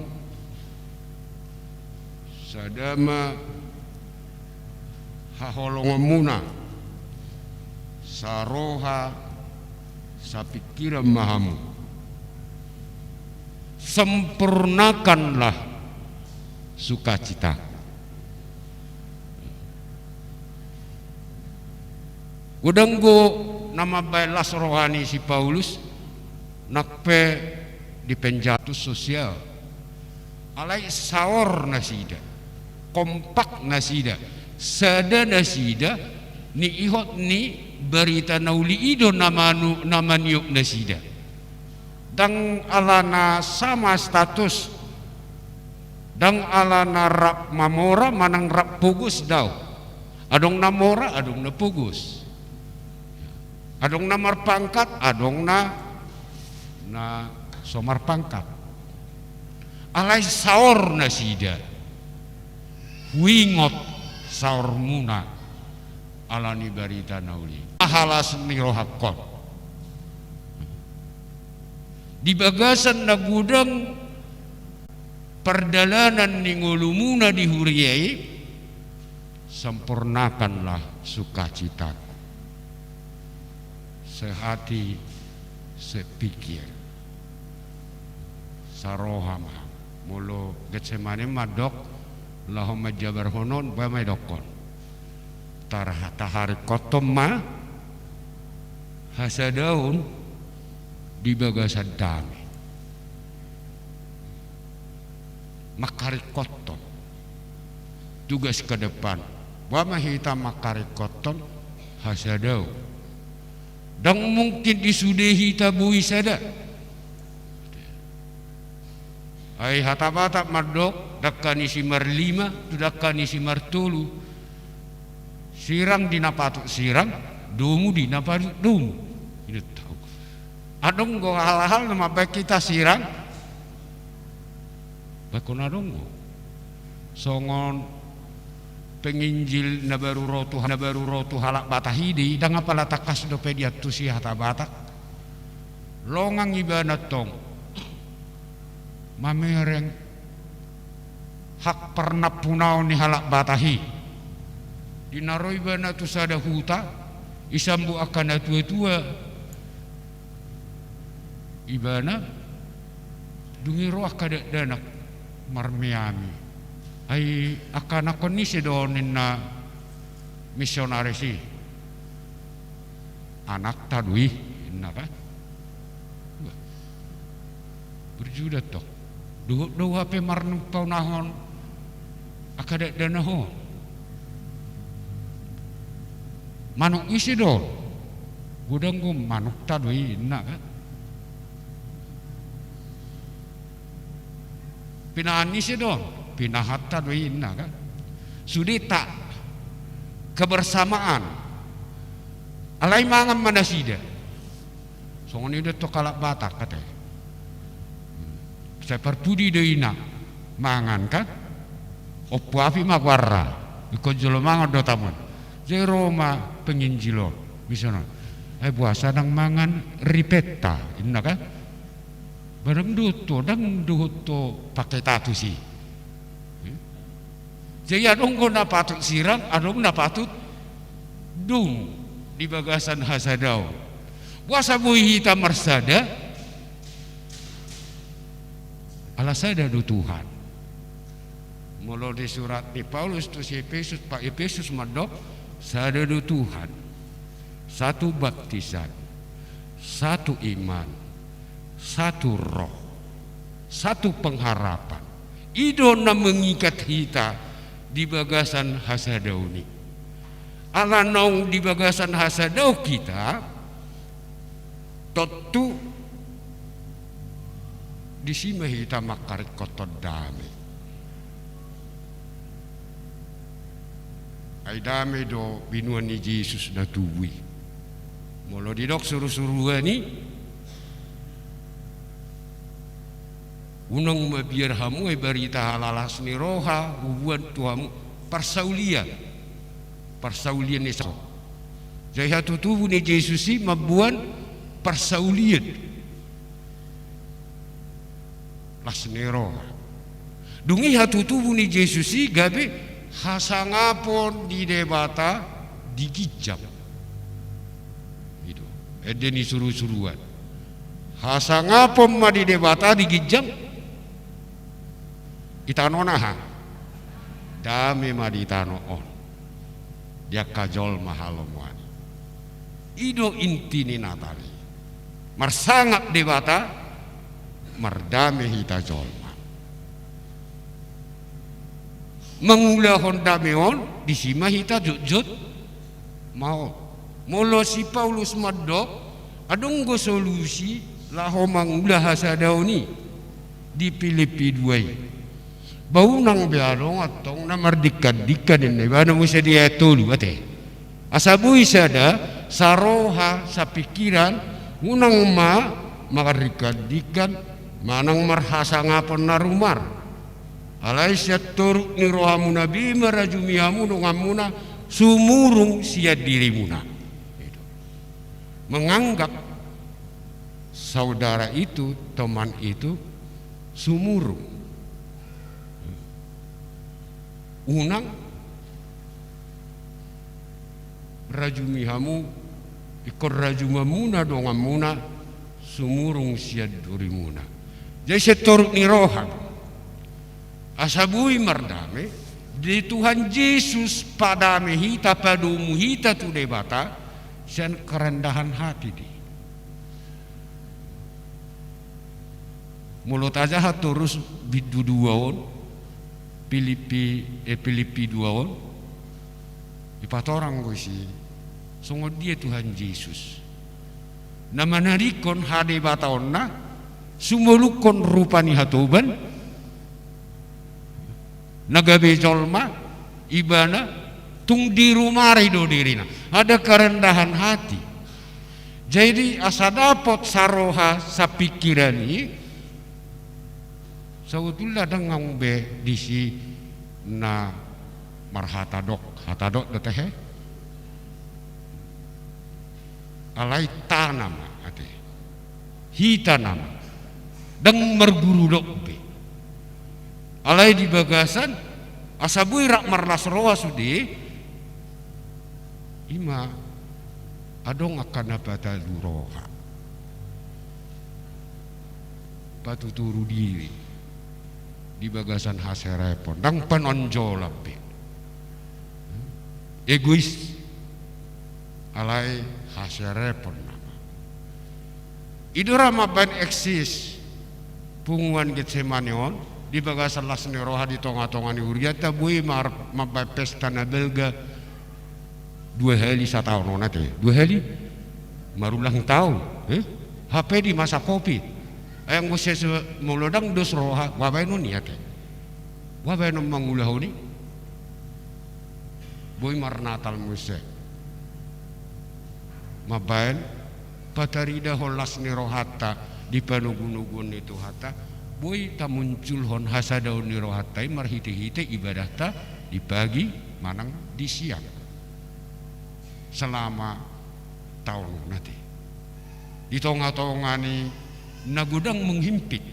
sada ma haholongonmuna, saroha, sapingkiran ma hamu. Sempurnakanlah sukacitaku. Godang do na mambahen las roha ni si Paulus, nang pe di penjara sosial. Alai saor nasida, kompak nasida, sada nasida, niihot ni barita na uli i do na manu-, na maniop nasida. Ndang alana sama status, ndang alana rap mamora manang rap pogos, daong. Adong na mora, adong na pogos. Adong na marpangkat, adong na, na so marpangkat. Alai saor nasida, huingot saormuna, alani barita na uli. Aha las ni rohangkon. Di bagasan na godang pardalanan ni ngolumuna di huria i, sempurnakanlah sukacitaku. Sehati, sepikir, saroha ma. Molo Getsemane mandok, laho manjabarhon on, boha ma idokkon? Tar-, taharingkothon ma hasadaon di bagasan dame. Mangharingkothon tugas ke depan. Boha ma hita mangharingkothon hasadaon. Ndang mungkin di sude hita boi sada. Ai hata Batak mandok, dangka ni si marlima tu dangka ni si martolu. Sirang di na patut sirang, domu di na patut domu. Inna tau. Adong do hal-hal na mambahen hita sirang. Bahen na adong do. Songon penginjil na baru ro tu, na baru ro tu halak Batak i, ndang apala tangkas dope diantusi hata Batak. Longang ibana tong mamereng hak parnampunaon ni halak Batak i. Di na ro ibana tu sada huta, isambut angka na tua-tua ibana, dung i ro angka dakdanak marmeami. Ai angka anakkon ni ise do on, ninna misionaris i. Anakta do i, ninna kan. Berjuda tong. Dohot do au hape marnampunahon angka dakdanak on. Manuk ni ise do on? Godang do, manukta do i, ninna kan. Pinahan ni ise do on? Pinahanta do i, ninna kan. Sude tak kebersamaan. Alai mangan ma nasida. Songon i do tong halak Batak, ate. Sai parpudi do ina mangan kan. Ompu Api ma goarna. Ingkon jolo mangan do tamu. Jadi ro ma penginjil on, misionaris. Ai boasa ndang mangan ripenta, ninna kan. Barang dohot ho, ndang dohot ho pake tatus i. Jadi adong do na patut sirang, adong na patut dung di bagasan hasadaon. Boasa boi hita marsada? Ala sada do Tuhan. Molo di surat ni Paulus tu si Epesus, pa Epesus mandok, sada do Tuhan, satu baptisan, satu iman, satu roh, satu pengharapan. I do na mengikat hita di bagasan hasadaon i. Ala naung di bagasan hasadaon hita, tontu disi ma hita mangharingkothon dame. Ai dame do binoan ni Jesus na tubu i. Molo didok surusuruan i, unang mabiar hamu ai barita halalas ni roha huboan tu hamu parsaulian. Parsaulian ni sa-, jadi hatutubu ni Jesus i mamboan parsaulian. Las ni roha. Dung i hatutubu ni Jesus i gabe hasangapon di Debata di ginjang. I do ende ni surusuruan. Hasangapon ma di Debata di ginjang. I tano on aha? Dame ma di tano on. Di angka jolma halomoan i. I do inti ni Natal i. Marsangap Debata, mardame hita jolma. Mangulahon dame on, disi ma hita jotjot maol. Molo si Paulus mandok, adong do solusi laho mangula hasadaon i di Pilippi dua i. Ba unang be adong antong na mardingkandingkan ninna ibana muse di ayat tolu ate. Asa boi sada, saroha, sapingkiran, unang ma mardingkandingkan, manang marhasangapon na rumar. Alai sian toruk ni rohamuna be marajumi hamu donganmuna sumurung sian dirimuna. Menganggap saudara itu, teman itu, sumurung. Unang rajumi hamu, ingkon rajumanmuna donganmuna sumurung sian dirimuna. Jadi sian toruk ni roha. Asa boi mardame, di Tuhan Jesus padame hita, padomu hita tu Debata sian kerendahan hati do i. Molo tajaha torus bindu dua on, Pilippi, eh, Pilippi dua on, dipatorang do disi songon dia Tuhan Jesus na manadingkon hadebataonna, sumolukkon rupa ni hatoban, na gabe jolma, ibana, tung dirumari do dirina. Ada kerendahan hati. Jadi asa dapot saroha sapingkiran i, sabotulna ndang be disi na marhata dok, hata dok do tehe. Alai tana ma ate. Hita nama. Ndang marguru dok be. Alai di bagasan, asa boi rap marlas roha sude, ima adong angka na patalu roha. Patuturu diri di bagasan haserepon, ndang panonjolan be. Egois, alai haserepon nama. I do ra mambaen eksis punguan Getsemani on, di bagasan las ni roha di tongatonga ni hurianta, boi mar-, mambaen pesta na balga dua hali sataon on ate. Dua hali? Marulang taon, eh? Hape di masa covid. Ai anggo sese molo ndang dos roha, boha baenon i ate. Boha baenon mangulahon i. Boi marnatal muse. Mambaen pataridahon las ni rohanta di panogunoguon ni Tuhanta, boi tamunculhon hasadaon ni rohanta i marhitehite ibadahta di pagi manang di siang. Selama taon on ate. Di tongatonga ni na godang menghimpit,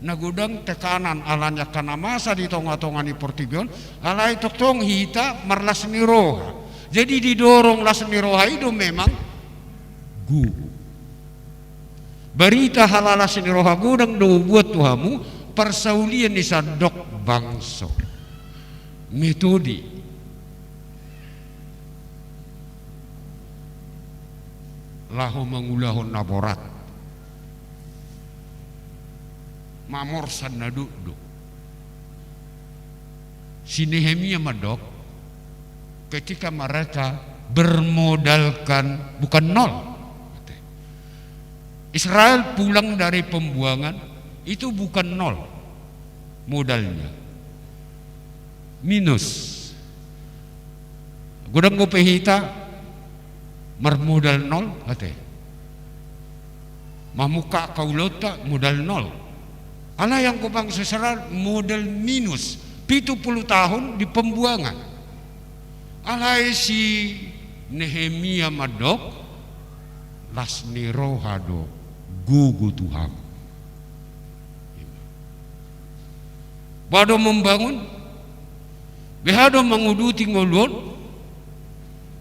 na godang tekanan ala ni angka na masa di tongatonga ni portibi on, alai tongtong hita marlas ni roha. Jadi didorong las ni roha i do memang gogo. Barita halalas ni roha godang do hubuat tu hamu, parsaulian ni sandok bangso. Metode laho mangulahon na borat, mamorsan na dokdok. Si Nehemia mandok, ketika mereka bermodalkan bukan nol. Israel pulang dari pembuangan itu bukan nol modalnya. Minus. Godang dope hita marmodal nol ate. Mamungka angka ulaonta modal nol. Alai anggo bangso Israel modal minus, pitu pulu tahun di pembuangan. Alai si Nehemia mandok, las ni roha do gogo tu hamu. Boha do membangun? Boha do manguduti ngolu on?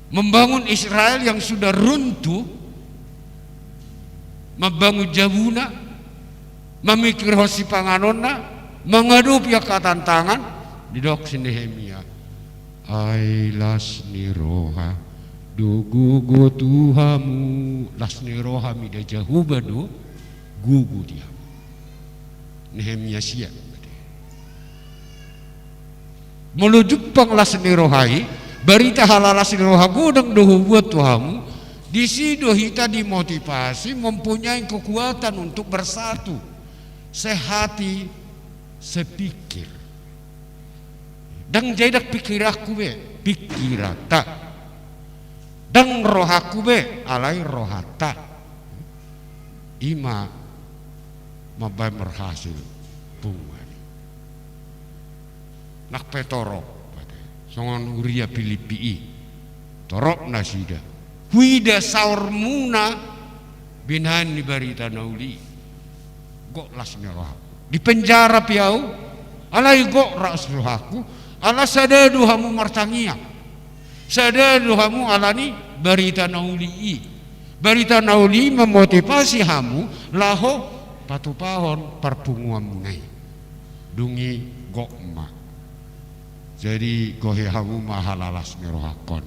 Membangun Israel yang sudah runtuh, membangun jabuna, mamikirhon sipanganonna, mangadopi angka tantangan. Didok si Nehemia, ai las ni roha do gogo tu hamu. Las ni roha mida Jahowa do gogo di hamu. Nehemia sia. Molo jumpang las ni roha i, barita halalas ni roha godang do hubuat tu hamu. Disi do hita dimotivasi mempunyai kekuatan untuk bersatu, sehati sepikir. Ndang jadi ndang pikiranku be, pikiranta. Ndang rohangku be, alai rohanta. Ima mambaen marhasil punguan i. Nang pe torop, songon huria Pilippi i, torop nasida. Huida saormuna binahen ni barita na uli i. Gok las ni rohangku. Di penjara pe au, alai gok las rohangku, ala sada do hamu martangiang. Sada do hamu alani barita na uli i. Barita na uli i memotivasi hamu laho patupahon parpunguanmuna i. Dung i gok ma. Jadi gohi hamu ma halalas ni rohangkon.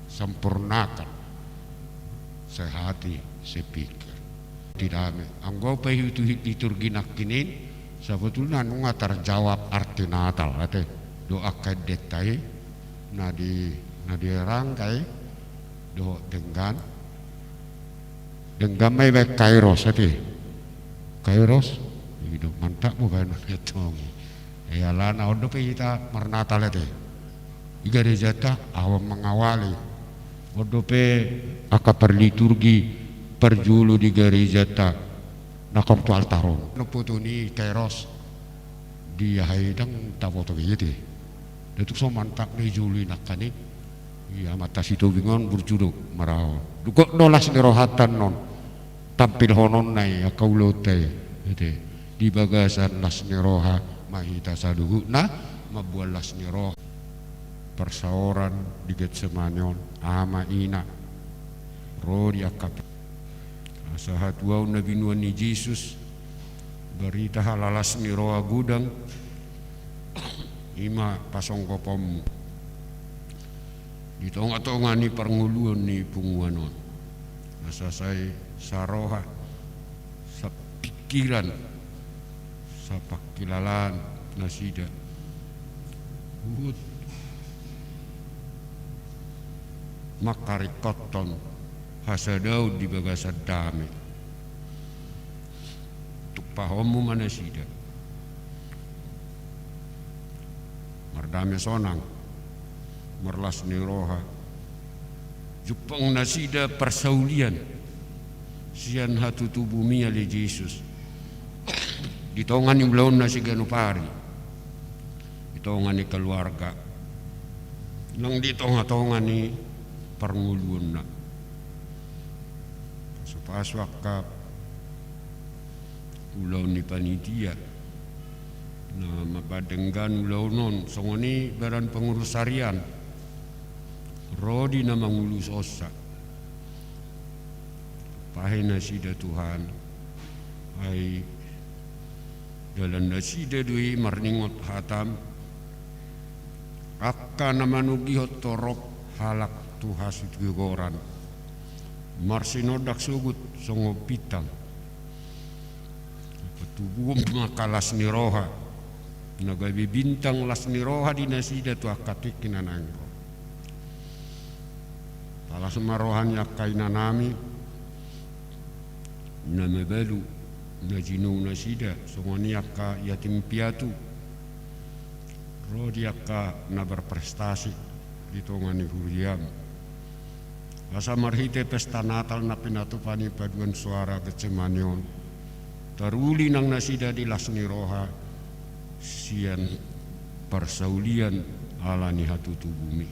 Sempurnakan sehati sepikir. Tidak ame. Anggo au paihut-ihut liturgi nangkining, sebetulna nunga terjawab arti Natal, ate. Doa angka endenta i, na di, na di rangka i, dohot denggan. Denggan ma ibaen kairos, ate. Kairos, i do, mantap ma baen on, ate. Ia alana on dope hita marnatal, ate. Di garejanta, ahu mengawali. On dope angka parliturgi parjolo di garejanta, na hombar tu altar on. Na foto ni kairos di aha i ndang taboto be, ate. Datuk so mantap na i jolo i nangkaning. Ia Amanta Sitobing on burju do maraon. Dung gok do las ni rohanta annon, tampilhononna i angka ulaonta i, ate. Di bagasan las ni roha ma hita saluhutna mamboan las ni roha. Parsaoran di Getsemane on, ama, ina, ro di angka pe-, asa hatuaon na binoan ni Jesus, barita halalas ni roha godang, ima pasonggoponmu di tonga-tonga ni parngoluon ni punguan on. Asa sai saroha, sapingkiran, sapangkilalaan nasida. Huhut mangkaringkothon hasadaon di bagasan dame. Tumpahonmu ma nasida. Mardame sonang, marlas ni roha. Jumpang nasida parsaulian sian hatutubu-Mi ale Jesus. Di tonga ni ulaonna siganup ari. Di tonga ni keluarga. Nang di tonga-tonga ni parngoluonna. Pasu-pasu angka ulaon ni panitia na mambahen denggan ulaon on, songon i badan pengurus harian, ro di na manguluhonsa. Pahe nasida Tuhan, ai dalan nasida do i marningot hataM, angka na manogihon torop halak tu hasitigoran. Marsinondang sogot songon bintang. Patubuhon ma angka las ni roha, na gabe bintang las ni roha di nasida tu angka tingki na naeng ro. Palas ma roha ni angka inanami na mabalu, na jinou nasida, songon i angka yatim piatu, ro di angka na berprestasi di tonga ni huriaM. Asa marhite pesta Natal na pinatupa ni paduan suara Getsemane on, taruli nang nasida di las ni roha sian parsaulian ala ni hatutubuMi.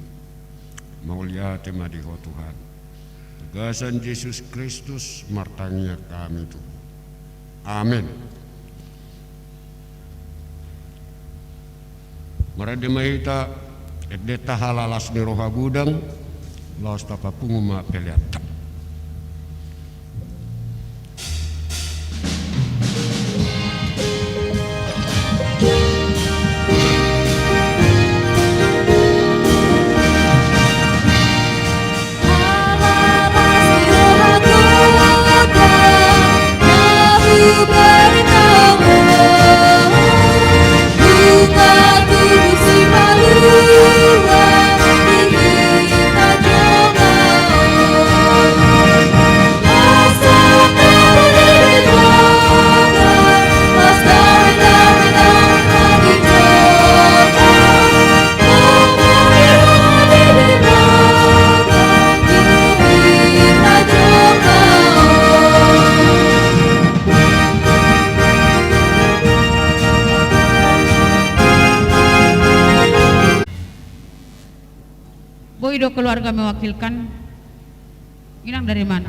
Mauliate ma di Ho Tuhan. Bagasan Jesus Kristus martangiang hami tu Ho. Amen. Marende ma hita, endenta halalas ni roha godang, laos tapapungu ma peleanta. Boi do keluarga mewakilkan. Inang dari mana?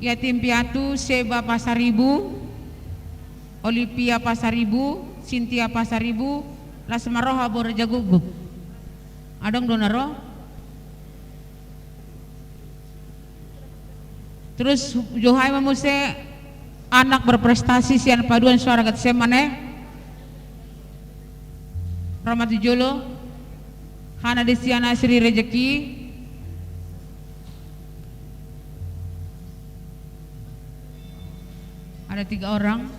Yatim piatu, Seba Pasaribu, Olivia Pasaribu, Sintia Pasaribu, las ma roha boru Raja Guguk. Adong do na ro? Terus, jo hami ma muse anak berprestasi sian paduan suara Getsemane. Ro ma tu jolo, Hana Desiana Sri Rejeki. Ada tiga orang.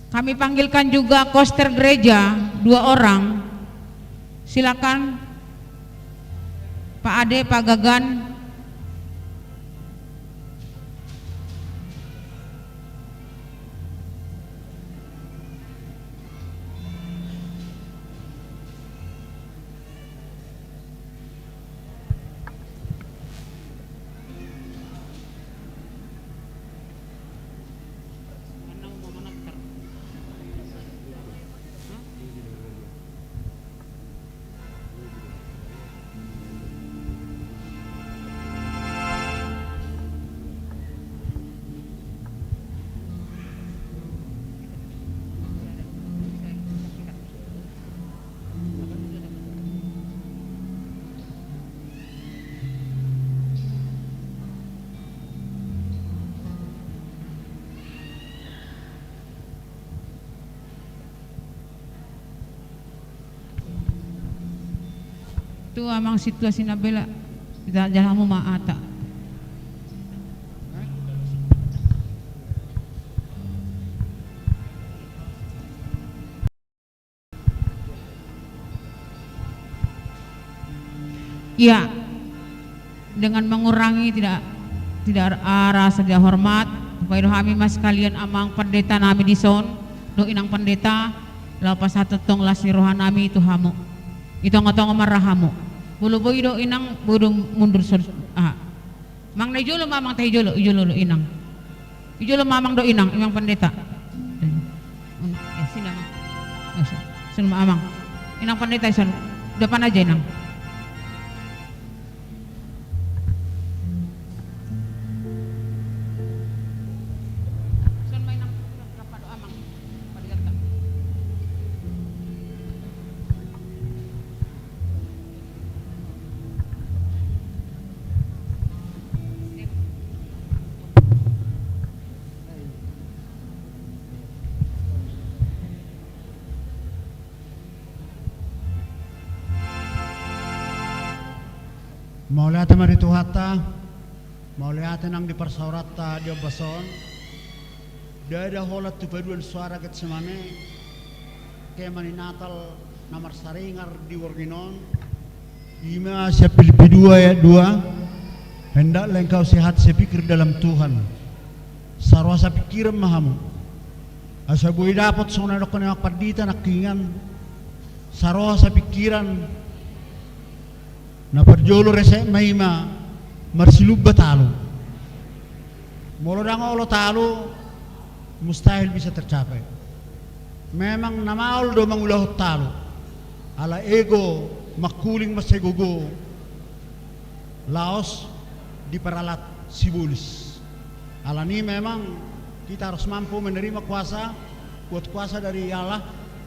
Kami panggilkan juga koster gereja, dua orang. Silakan, Pak Ade, Pak Gagan. Tu amang situasi na bela, jala hamu ma ata. Iya, dengan mengurangi tidak, tidak, ah, rasa tidak hormat, paida hami ma sekalian amang pendeta nami dison, dohot inang pendeta, laho pasahat tongtong las ni roha nami tu hamu. I tongatonga ma ra hamu. Molo boi do inang, boi do mundur so-, aha. Amang na i jolo ma amang, tahe i jolo, i jolo do inang. I jolo ma amang dohot inang, inang pendeta. Ya, sini amang. Oh, si-, sini ma amang. Inang pendeta, ison. Depan aja inang. Ison ma inang. Mauliate ma di Tuhanta. Mauliate nang di parsaoranta di ombas on. Ndada holan tu paduan suara Getsemane, kemah ni Natal na marsaringar di borngin on, i ma sian Pilippi dua ayat dua, hendaklah engkau sehat sepikir dalam Tuhan. Saroha sapingkiran ma hamu. Asa boi dapot songon na nidok ni amang pandita nangkiningan, saroha sapingkiran. Na parjolo rese ma i ma marsilumba talu. Molo ndang olo talu, mustahil bisa tercapai. Memang na maol do mangulahon talu. Ala ego, mangkuling mansai gogo. laos diperalat sibolis. Alani memang kita harus mampu menerima kuasa, kuat kuasa dari Allah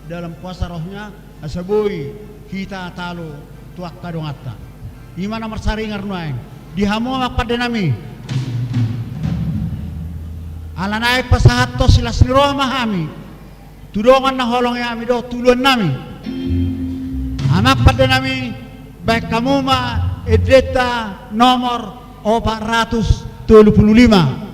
dalam kuasa Rohnya, asa boi hita talu tu angka donganta. I ma na marsaringar nuaeng di hamu amang pande nami. Ala naeng pasahathon silas ni roha ma hami tu dongan na holong i hami dohot tu uluan nami. Amang pande nami, baen hamu ma endenta nomor opat ratus tolu pulu lima.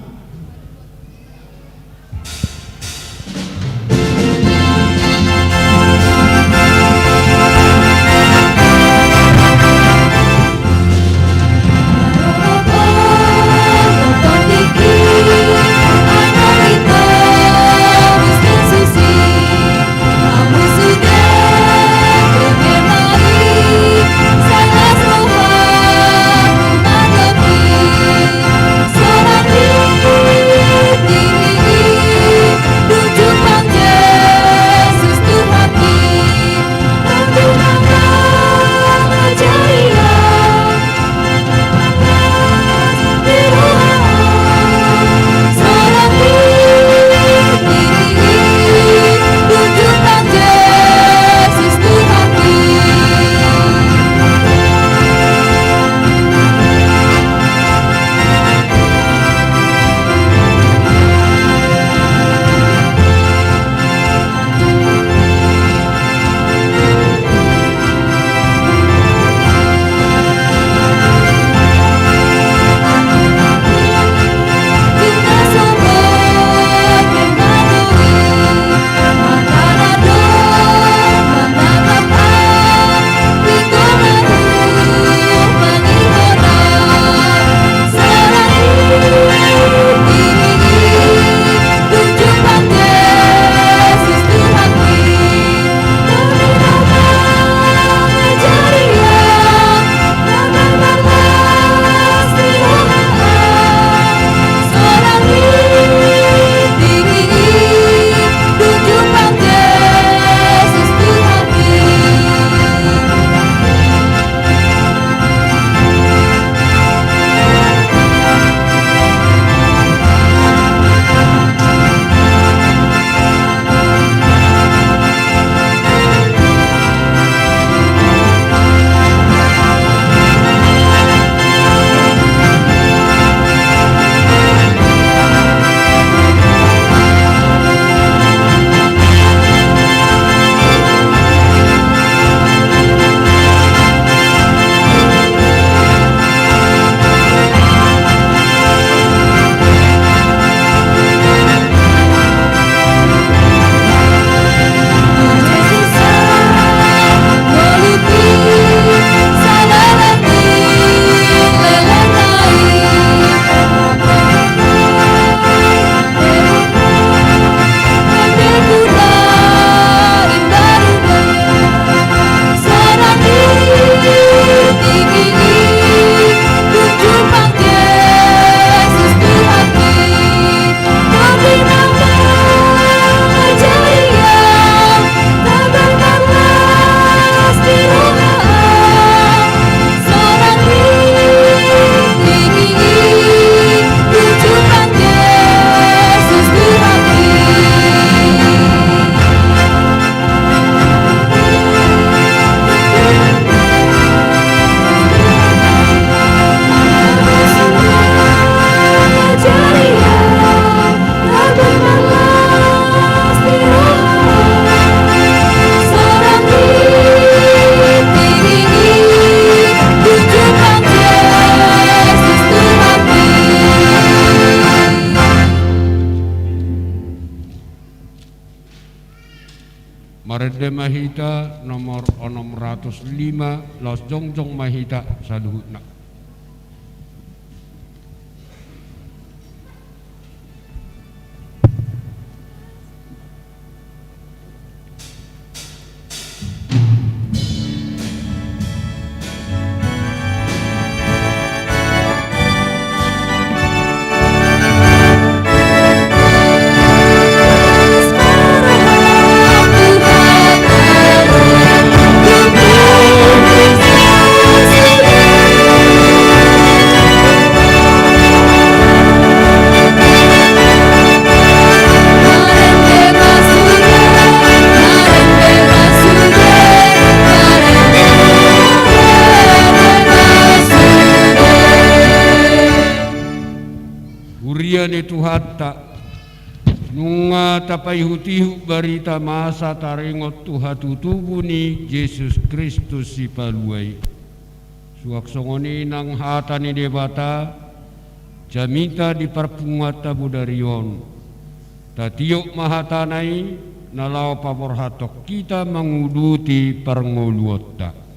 Marende ma hita nomor onom ratus lima, laos jongjong ma hita saluhutna. ni Tuhanta, nunga tapaihutihut barita masa taringot tu hatutubu ni Jesus Kristus Sipalua i. Suang songon i nang hata ni Debata, jamita di parpunguanta bodari on. Tatiop ma hatana i, na laho paborhathon hita manguduti parngoluonta.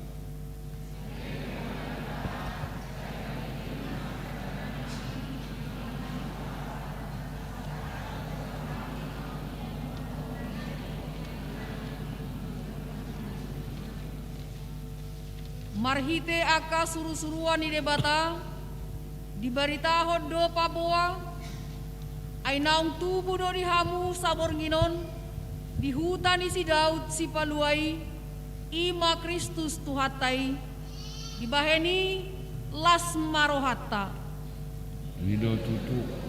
Marhite angka surusuruan ni Debata, dibaritahon do paboa, ai naung tubu do di hamu saborngin on, di huta ni si Daud Sipalua i, i ma Kristus Tuhanta i, dibahen i las ma rohanta. I do tutu.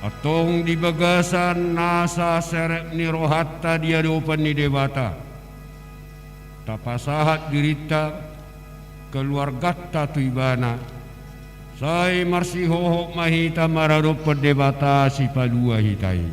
Antong di bagasan nasa serep ni rohanta di adopan ni Debata, tapasahat dirinta, keluarganta tu Ibana, sai marsihohot ma hita maradophon Debata Sipalua hita i.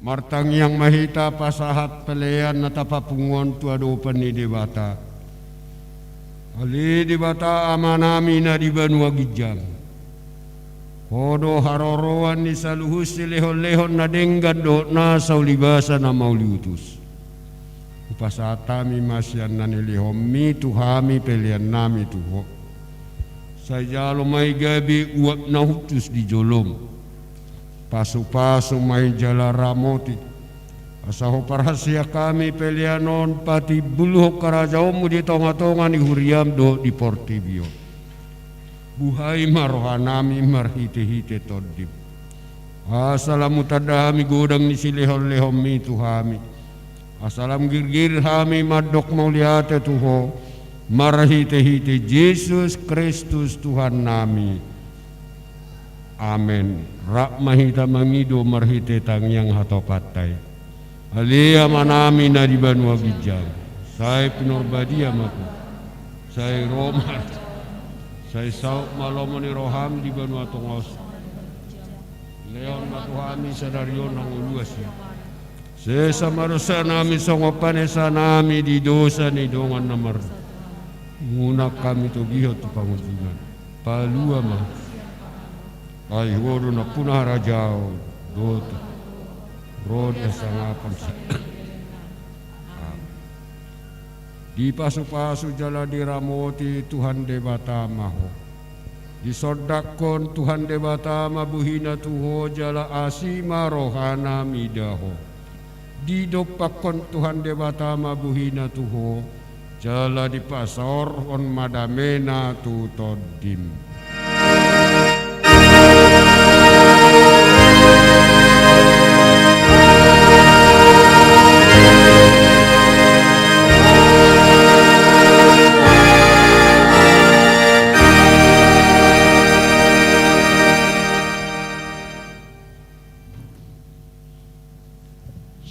Martangiang ma hita pasahat pelean na tapapungu on tu adopan ni Debata. Ale Debata Amanami na di banua ginjang, Ho do haroroan ni saluhut silehonlehon na denggan dohot nasa ulibasa na mauliutus. Hupasahat hami ma sian na nilehonMi tu hami peleannami tu Ho. Sai jalo ma i gabe uap na hushus di joloM. Pasupasu ma i jala ramoti, asa Ho parhasian hami pelean on patimbulhon harajaonMu di tongatonga ni huriaM dohot di portibi on. Buhai ma rohanami marhitehite TondiM, asa lam hutanda hami godang ni silehonlehonMi tu hami, asa lam girgir hami mandok mauliate tu Ho, marhitehite Jesus Kristus Tuhannami. Amen. Rap ma hita mangido marhite tangiang hatopanta i. Ale Amanami na di banua ginjang, sai pinarbadia ma Ho. Sai ro ma, sai saut ma lomo ni rohaM di banua tonga on. Lehon ma tu hami sadari on hangoluan sian Sesa ma dosanami songon panesanami di dosa ni dongan na mardosa. Unang hami togihon tu pangunjunan. Palua ma. Ai Ho do nampuna harajaon dohot ro di hasangapon sa. Amen. Dipasupasu jala diramoti Tuhan Debata ma ho. Disondangkon Tuhan Debata ma bohiNa tu ho jala asi ma rohaNa mida ho. Didompakkon Tuhan Debata ma bohiNa tu ho jala dipasaorhon ma dameNa tu tondim.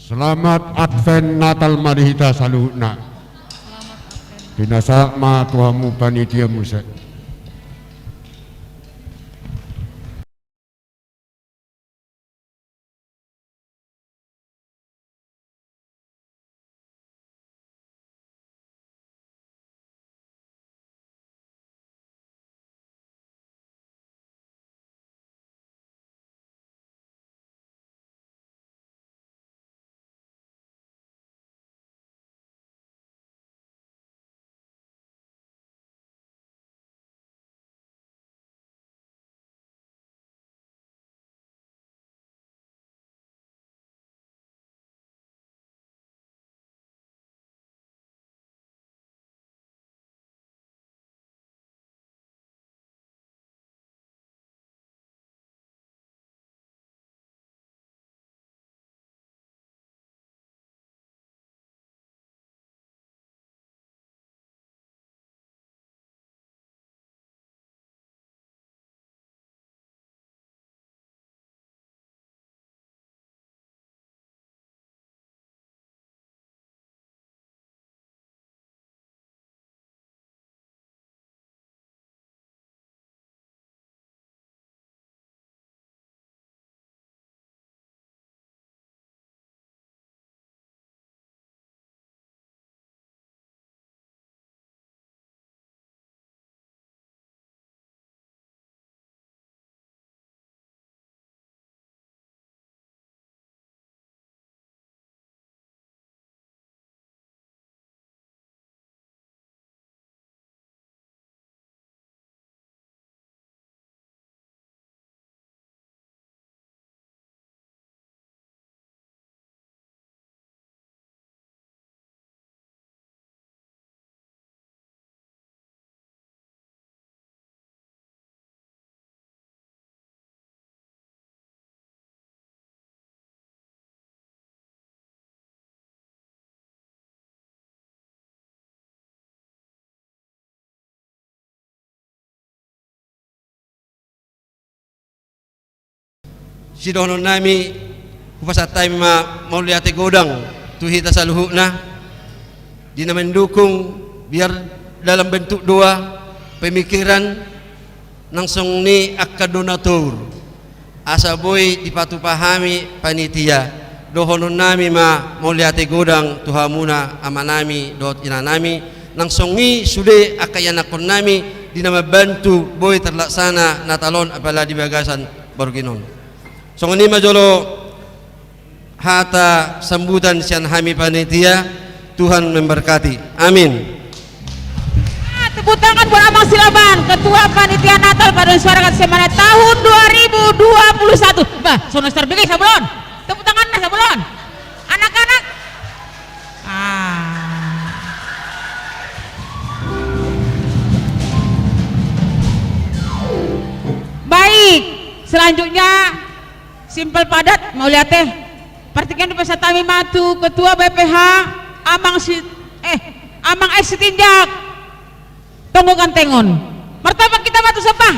Selamat Advent Natal ma di hita saluhutna. Pinasahat ma tu hamu panitia muse. Sidohonon nami, hupasahat hami ma mauliate godang tu hita saluhutna, di na mendukung, biar dalam bentuk doa, pemikiran, nang songon i angka donatur. Asa boi dipatupa hami panitia, dohonon nami ma mauliate godang tu hamuna ama nami dohot ina nami, nang songon i sude angka ianakhon nami di na mambantu boi terlaksana Natal on apala di bagasan borngin on. Songon i ma jolo hata sambutan sian hami panitia, Tuhan memberkati. Amin. Ah, tepuk tangan buat Amang Silaban, Ketua Panitia Natal Paduan Suara Getsemane tahun dua ribu dua puluh satu. Bah, sono start B G sablon. Tepuk tangan nah sablon. Anak-anak. Ah. Baik, selanjutnya simpel padat, mauliate. Partingkian dipasahat hami ma tu Ketua B P H, Amang Si-, eh, Amang S Sitinjak. Tonggo gantengon. Martopot hita ma tu somba.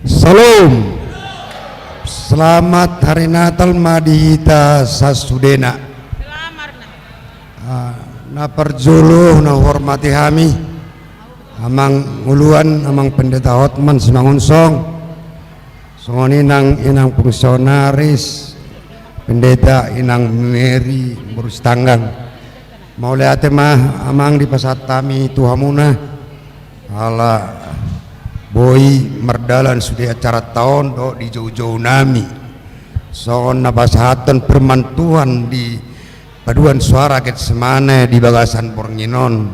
Syalom. Selamat Hari Natal ma di hita sasudena. Ah, na parjolo na huhormati hami, Amang Uluan, Amang Pendeta Hotman Simangunsong, songon i nang inang fungsionaris, Pendeta Inang Mary Borustanggang. Mauliate ma, Amang, dipasahat hami tu hamuna, ala boi mardalan sude acaranta on dohot di joujou nami. Songon na pasahathon firman Tuhan di Paduan Suara Getsemane di bagasan borngin on.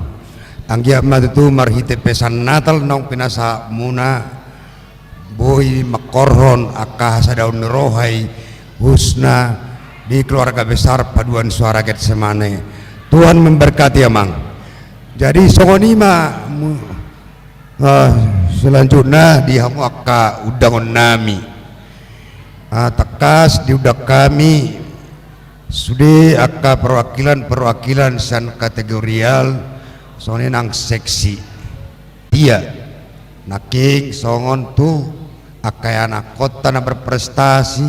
Anggiat ma tutu marhite pesan Natal naung pinasahatmuna, boi mangkorhon angka hasadaon ni roha i, khususna di keluarga besar Paduan Suara Getsemane. Tuhan memberkati, Amang. Jadi songon i ma mu-, eh, selanjutna di hamu angka undangon nami. Ah, tangkas diundang hami Sude angka perwakilan-perwakilan sian kategorial, songon i nang seksi. Ia, nangkin songon tu angka ianakhonta na berprestasi,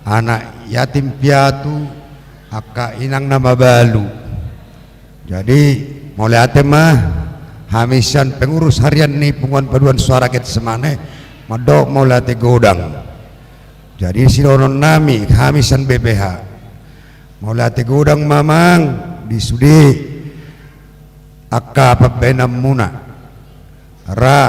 anak yatim piatu, angka inang na mabalu. Jadi, mauliate ma hami sian pengurus harian ni Punguan Paduan Suara Getsemane, mandok mauliate godang. Jadi, sidohonon nami, hami sian B P H. Mauliate godang ma amang, di sude angka pambahenanmuna. Ra,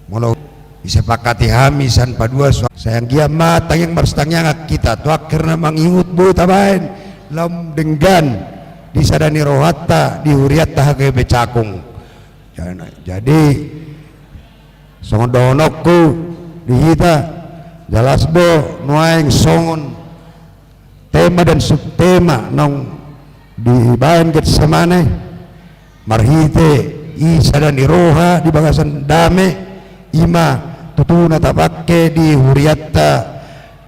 molo disepakati hami sian Paduan Suara, sai anggiat ma tangiang marsitangiangan hita, tu akhir na mangihut boi tabahen, lam denggan, di sada ni rohanta, di hurianta H K B Cakung. Jadi, songon dohononku di hita, jelas do, nuaeng songon tema dan subtema naung dibahen Getsemane, marhite i sada ni roha di bagasan dame, i ma tutu na tapangke di hurianta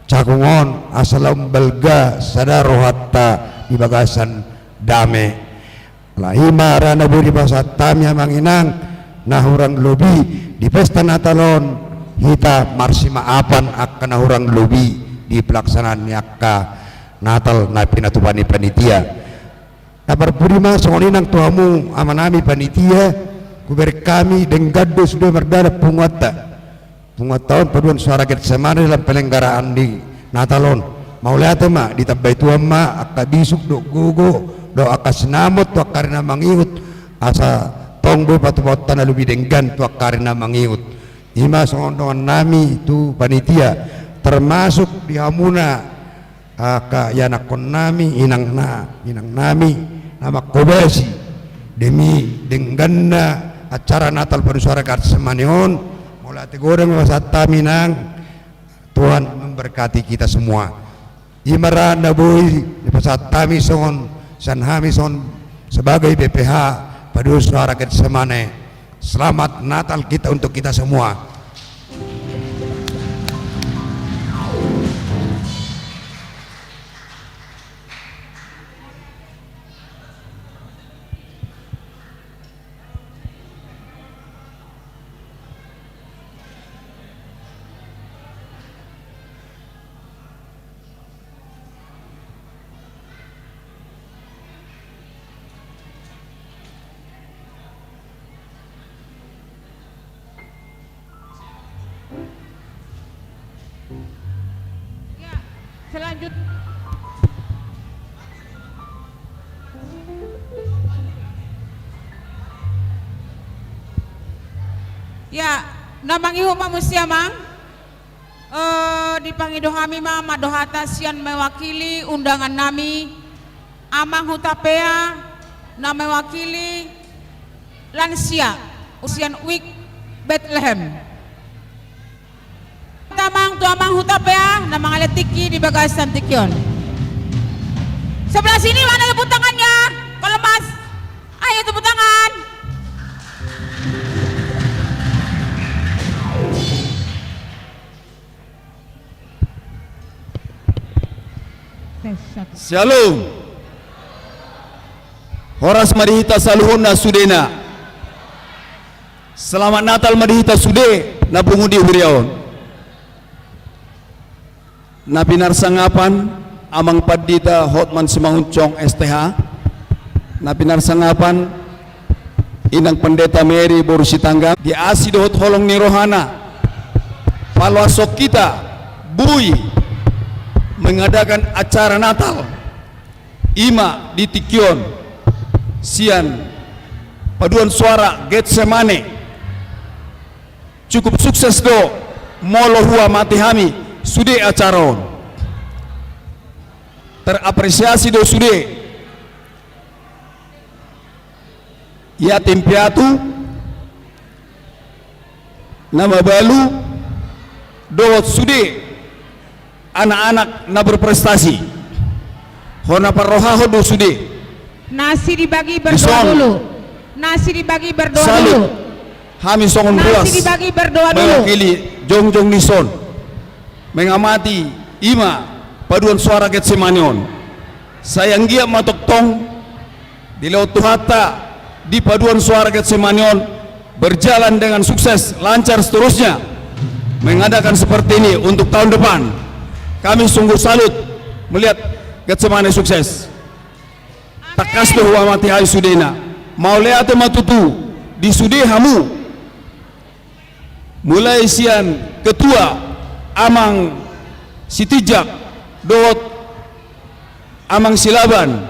Cakung on, asa lam balga sada rohanta di bagasan dame. Alai i ma ra na boi dipasahat hami amang inang, na hurang lobi di pesta Natal on, hita marsimaafan angka na hurang lobi di pelaksanaan ni angka Natal na pinatupa ni panitia. Na parpudi ma songon i nang tu hamu amanami panitia, hubereng hami denggan do sude mardalan punguanta. Punguanta on Paduan Suara Getsemane dalam penyelenggaraan di Natal on. Mauliate ma, ditambai Tuhan ma angka bisuk dohot gogo, dohot angka sinamot tu angka ari na mangihut, asa tong boi patupaonta na lobi denggan tu angka ari na mangihut. I ma songon dongan nami tu panitia, termasuk di hamuna angka ianakhon nami, inang na, inang nami, na manghobasi demi dengganna acara Natal Paduan Suara Getsemane on. Mauliate godang ma pasahat hami nang, Tuhan memberkati kita semua. I ma ra na boi dipasahat hami songon, sian hami songon sebagai B P H Paduan Suara Getsemane. Selamat Natal kita untuk kita semua. Ya, selanjut. Ya, na mangihut ma muse amang. Eh, dipangido hami ma mandok hata sian mewakili undangan nami, Amang Hutapea, na mewakili lansia, sian U I K Betlehem. Amang, tu Amang Hutapea, na mangalean tingki di bagasan tingki on. Sebelah sini mana tepuk tangannya? Kalau Mas, ayo tepuk tangan. Tes, satu. Syalom. Horas ma di hita saluhutna sudena. Selamat Natal ma di hita sude na pungu di huria on. Na pinarsangapan Amang Pandita Hotman Simangunsong S T H, na pinarsangapan Inang Pendeta Mary boru Sitanggang, di asi dohot holong ni rohana, paloashon hita boi mengadakan acara Natal, i ma di tingki on sian Paduan Suara Getsemane. Cukup sukses do molo huamati hami sude acara on. Terapresiasi do sude yatim piatu, na mabalu, dohot sude anak-anak na berprestasi. Hona parrohahon do sude. Nasi dibagi berdua dulu. Nasi dibagi berdua dulu. Hami songon ruas mewakili jongjong ni son, mengamati i ma Paduan Suara Getsemane on. Sai anggiat ma tongtong dilehon Tuhanta di paduan suara Getsemani on berjalan dengan sukses, lancar seterusnya mengadakan seperti ini untuk tahun depan. Kami sungguh salut melihat Getsemani sukses. Tangkas do huamati hami sudena. Mauliate ma tutu di sude hamu. Mulai sian ketua, Amang Sitinjak, dohot Amang Silaban,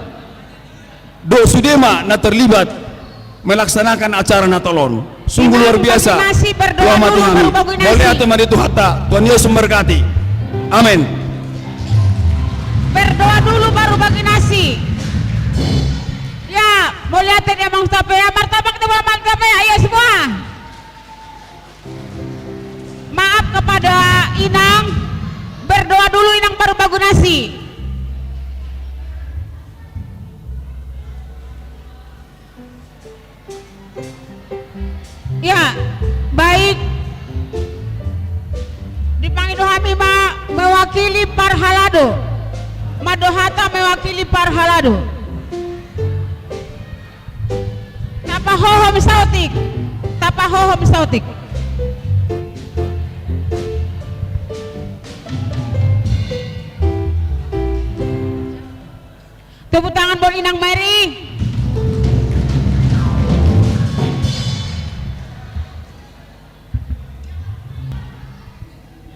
dohot sude ma na terlibat melaksanakan acara Natal on. Sungguh luar biasa. Huamati hami. Mauliate ma di Tuhanta, Tuhan Yesus memberkati. Amin. Berdoa dulu baru bagi nasi. Ya, mauliate di Amang Tapea, martambak di Amang Tapea, ya semua. Maaf kepada Inang, berdoa dulu Inang baru bagi nasi. Ya, baik. Dipangido hami ma mewakili parhalado. Mandok hata mewakili parhalado. Tapahohom saotik. Tapahohom saotik. Tepuk tangan buat Inang Mary.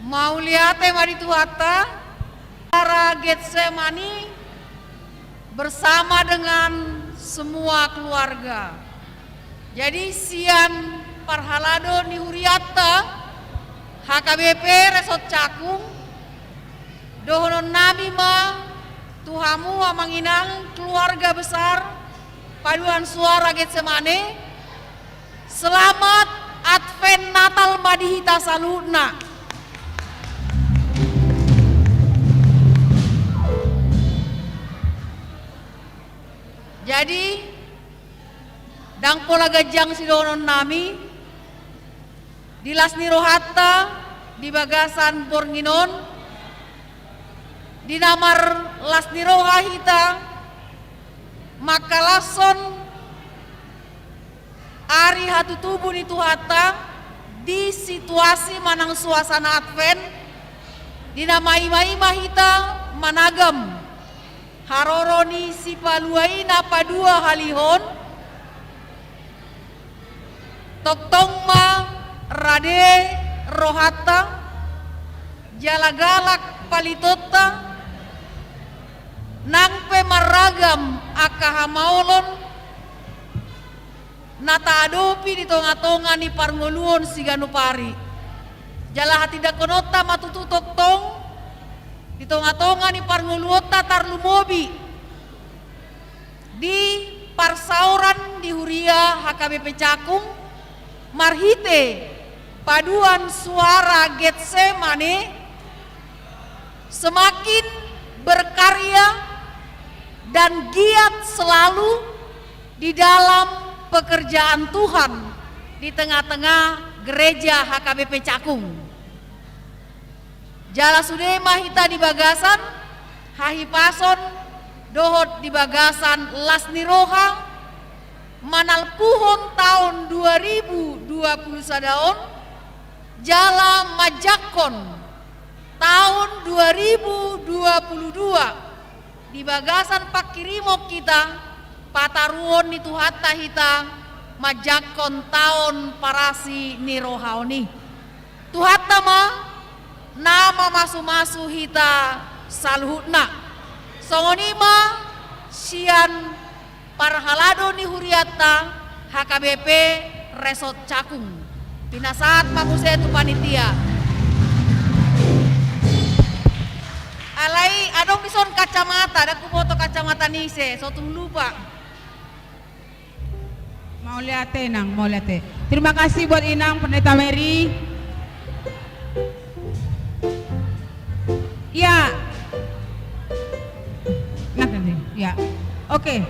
Mauliate ma di Tuhanta. Suara Getsemani bersama dengan semua keluarga. Jadi sian parhalado ni hurianta H K B P Resort Cakung, dohonon nami ma tu hamu Amang Inang keluarga besar Paduan Suara Getsemani, selamat Advent Natal ma di hita saluhutna. Jadi, ndang pola ganjang sidohonon nami, di las ni rohanta, di bagasan borngin on, di na marlas ni roha hita, mangkalashon ari hatutubu ni Tuhanta, di situasi manang suasana Advent, di na maimaima hita managam haroro ni Sipalua i na paduahalihon, tongtong ma rade rohanta, jala galak palitonta, nang pe marragam angka hamaolon, na taadopi di tongatonga ni parngoluon siganup ari. Jala hatindangkononta ma tutu tongtong, di tongatonga ni parngoluonta tarlumobi, di parsaoran di huria H K B P Cakung, marhite Paduan Suara Getsemani, semakin berkarya dan giat selalu di dalam pekerjaan Tuhan di tengah-tengah gereja H K B P Cakung. Jala sude ma hita di bagasan hahipason dohot di bagasan las ni roha, manalpuhon taon dua ribu dua puluh sada on, jala manjangkon taon dua ribu dua puluh dua, di bagasan pangkirimon hita, pataruhon ni Tuhanta hita, manjangkon taon parasi ni roha on i. Tuhanta ma na mamasumasu hita saluhutna. Songon i ma sian parhalado ni hurianta H K B P Resort Cakung. Pinasahat ma muse tu panitia. Alai adong dison kacamata, ndang huboto kacamata ni ise, so tung lupa. Mauliate, Inang, mauliate. Terima kasih buat Inang Pendeta Mary. Ya. Nah, nanti. Ya. Oke.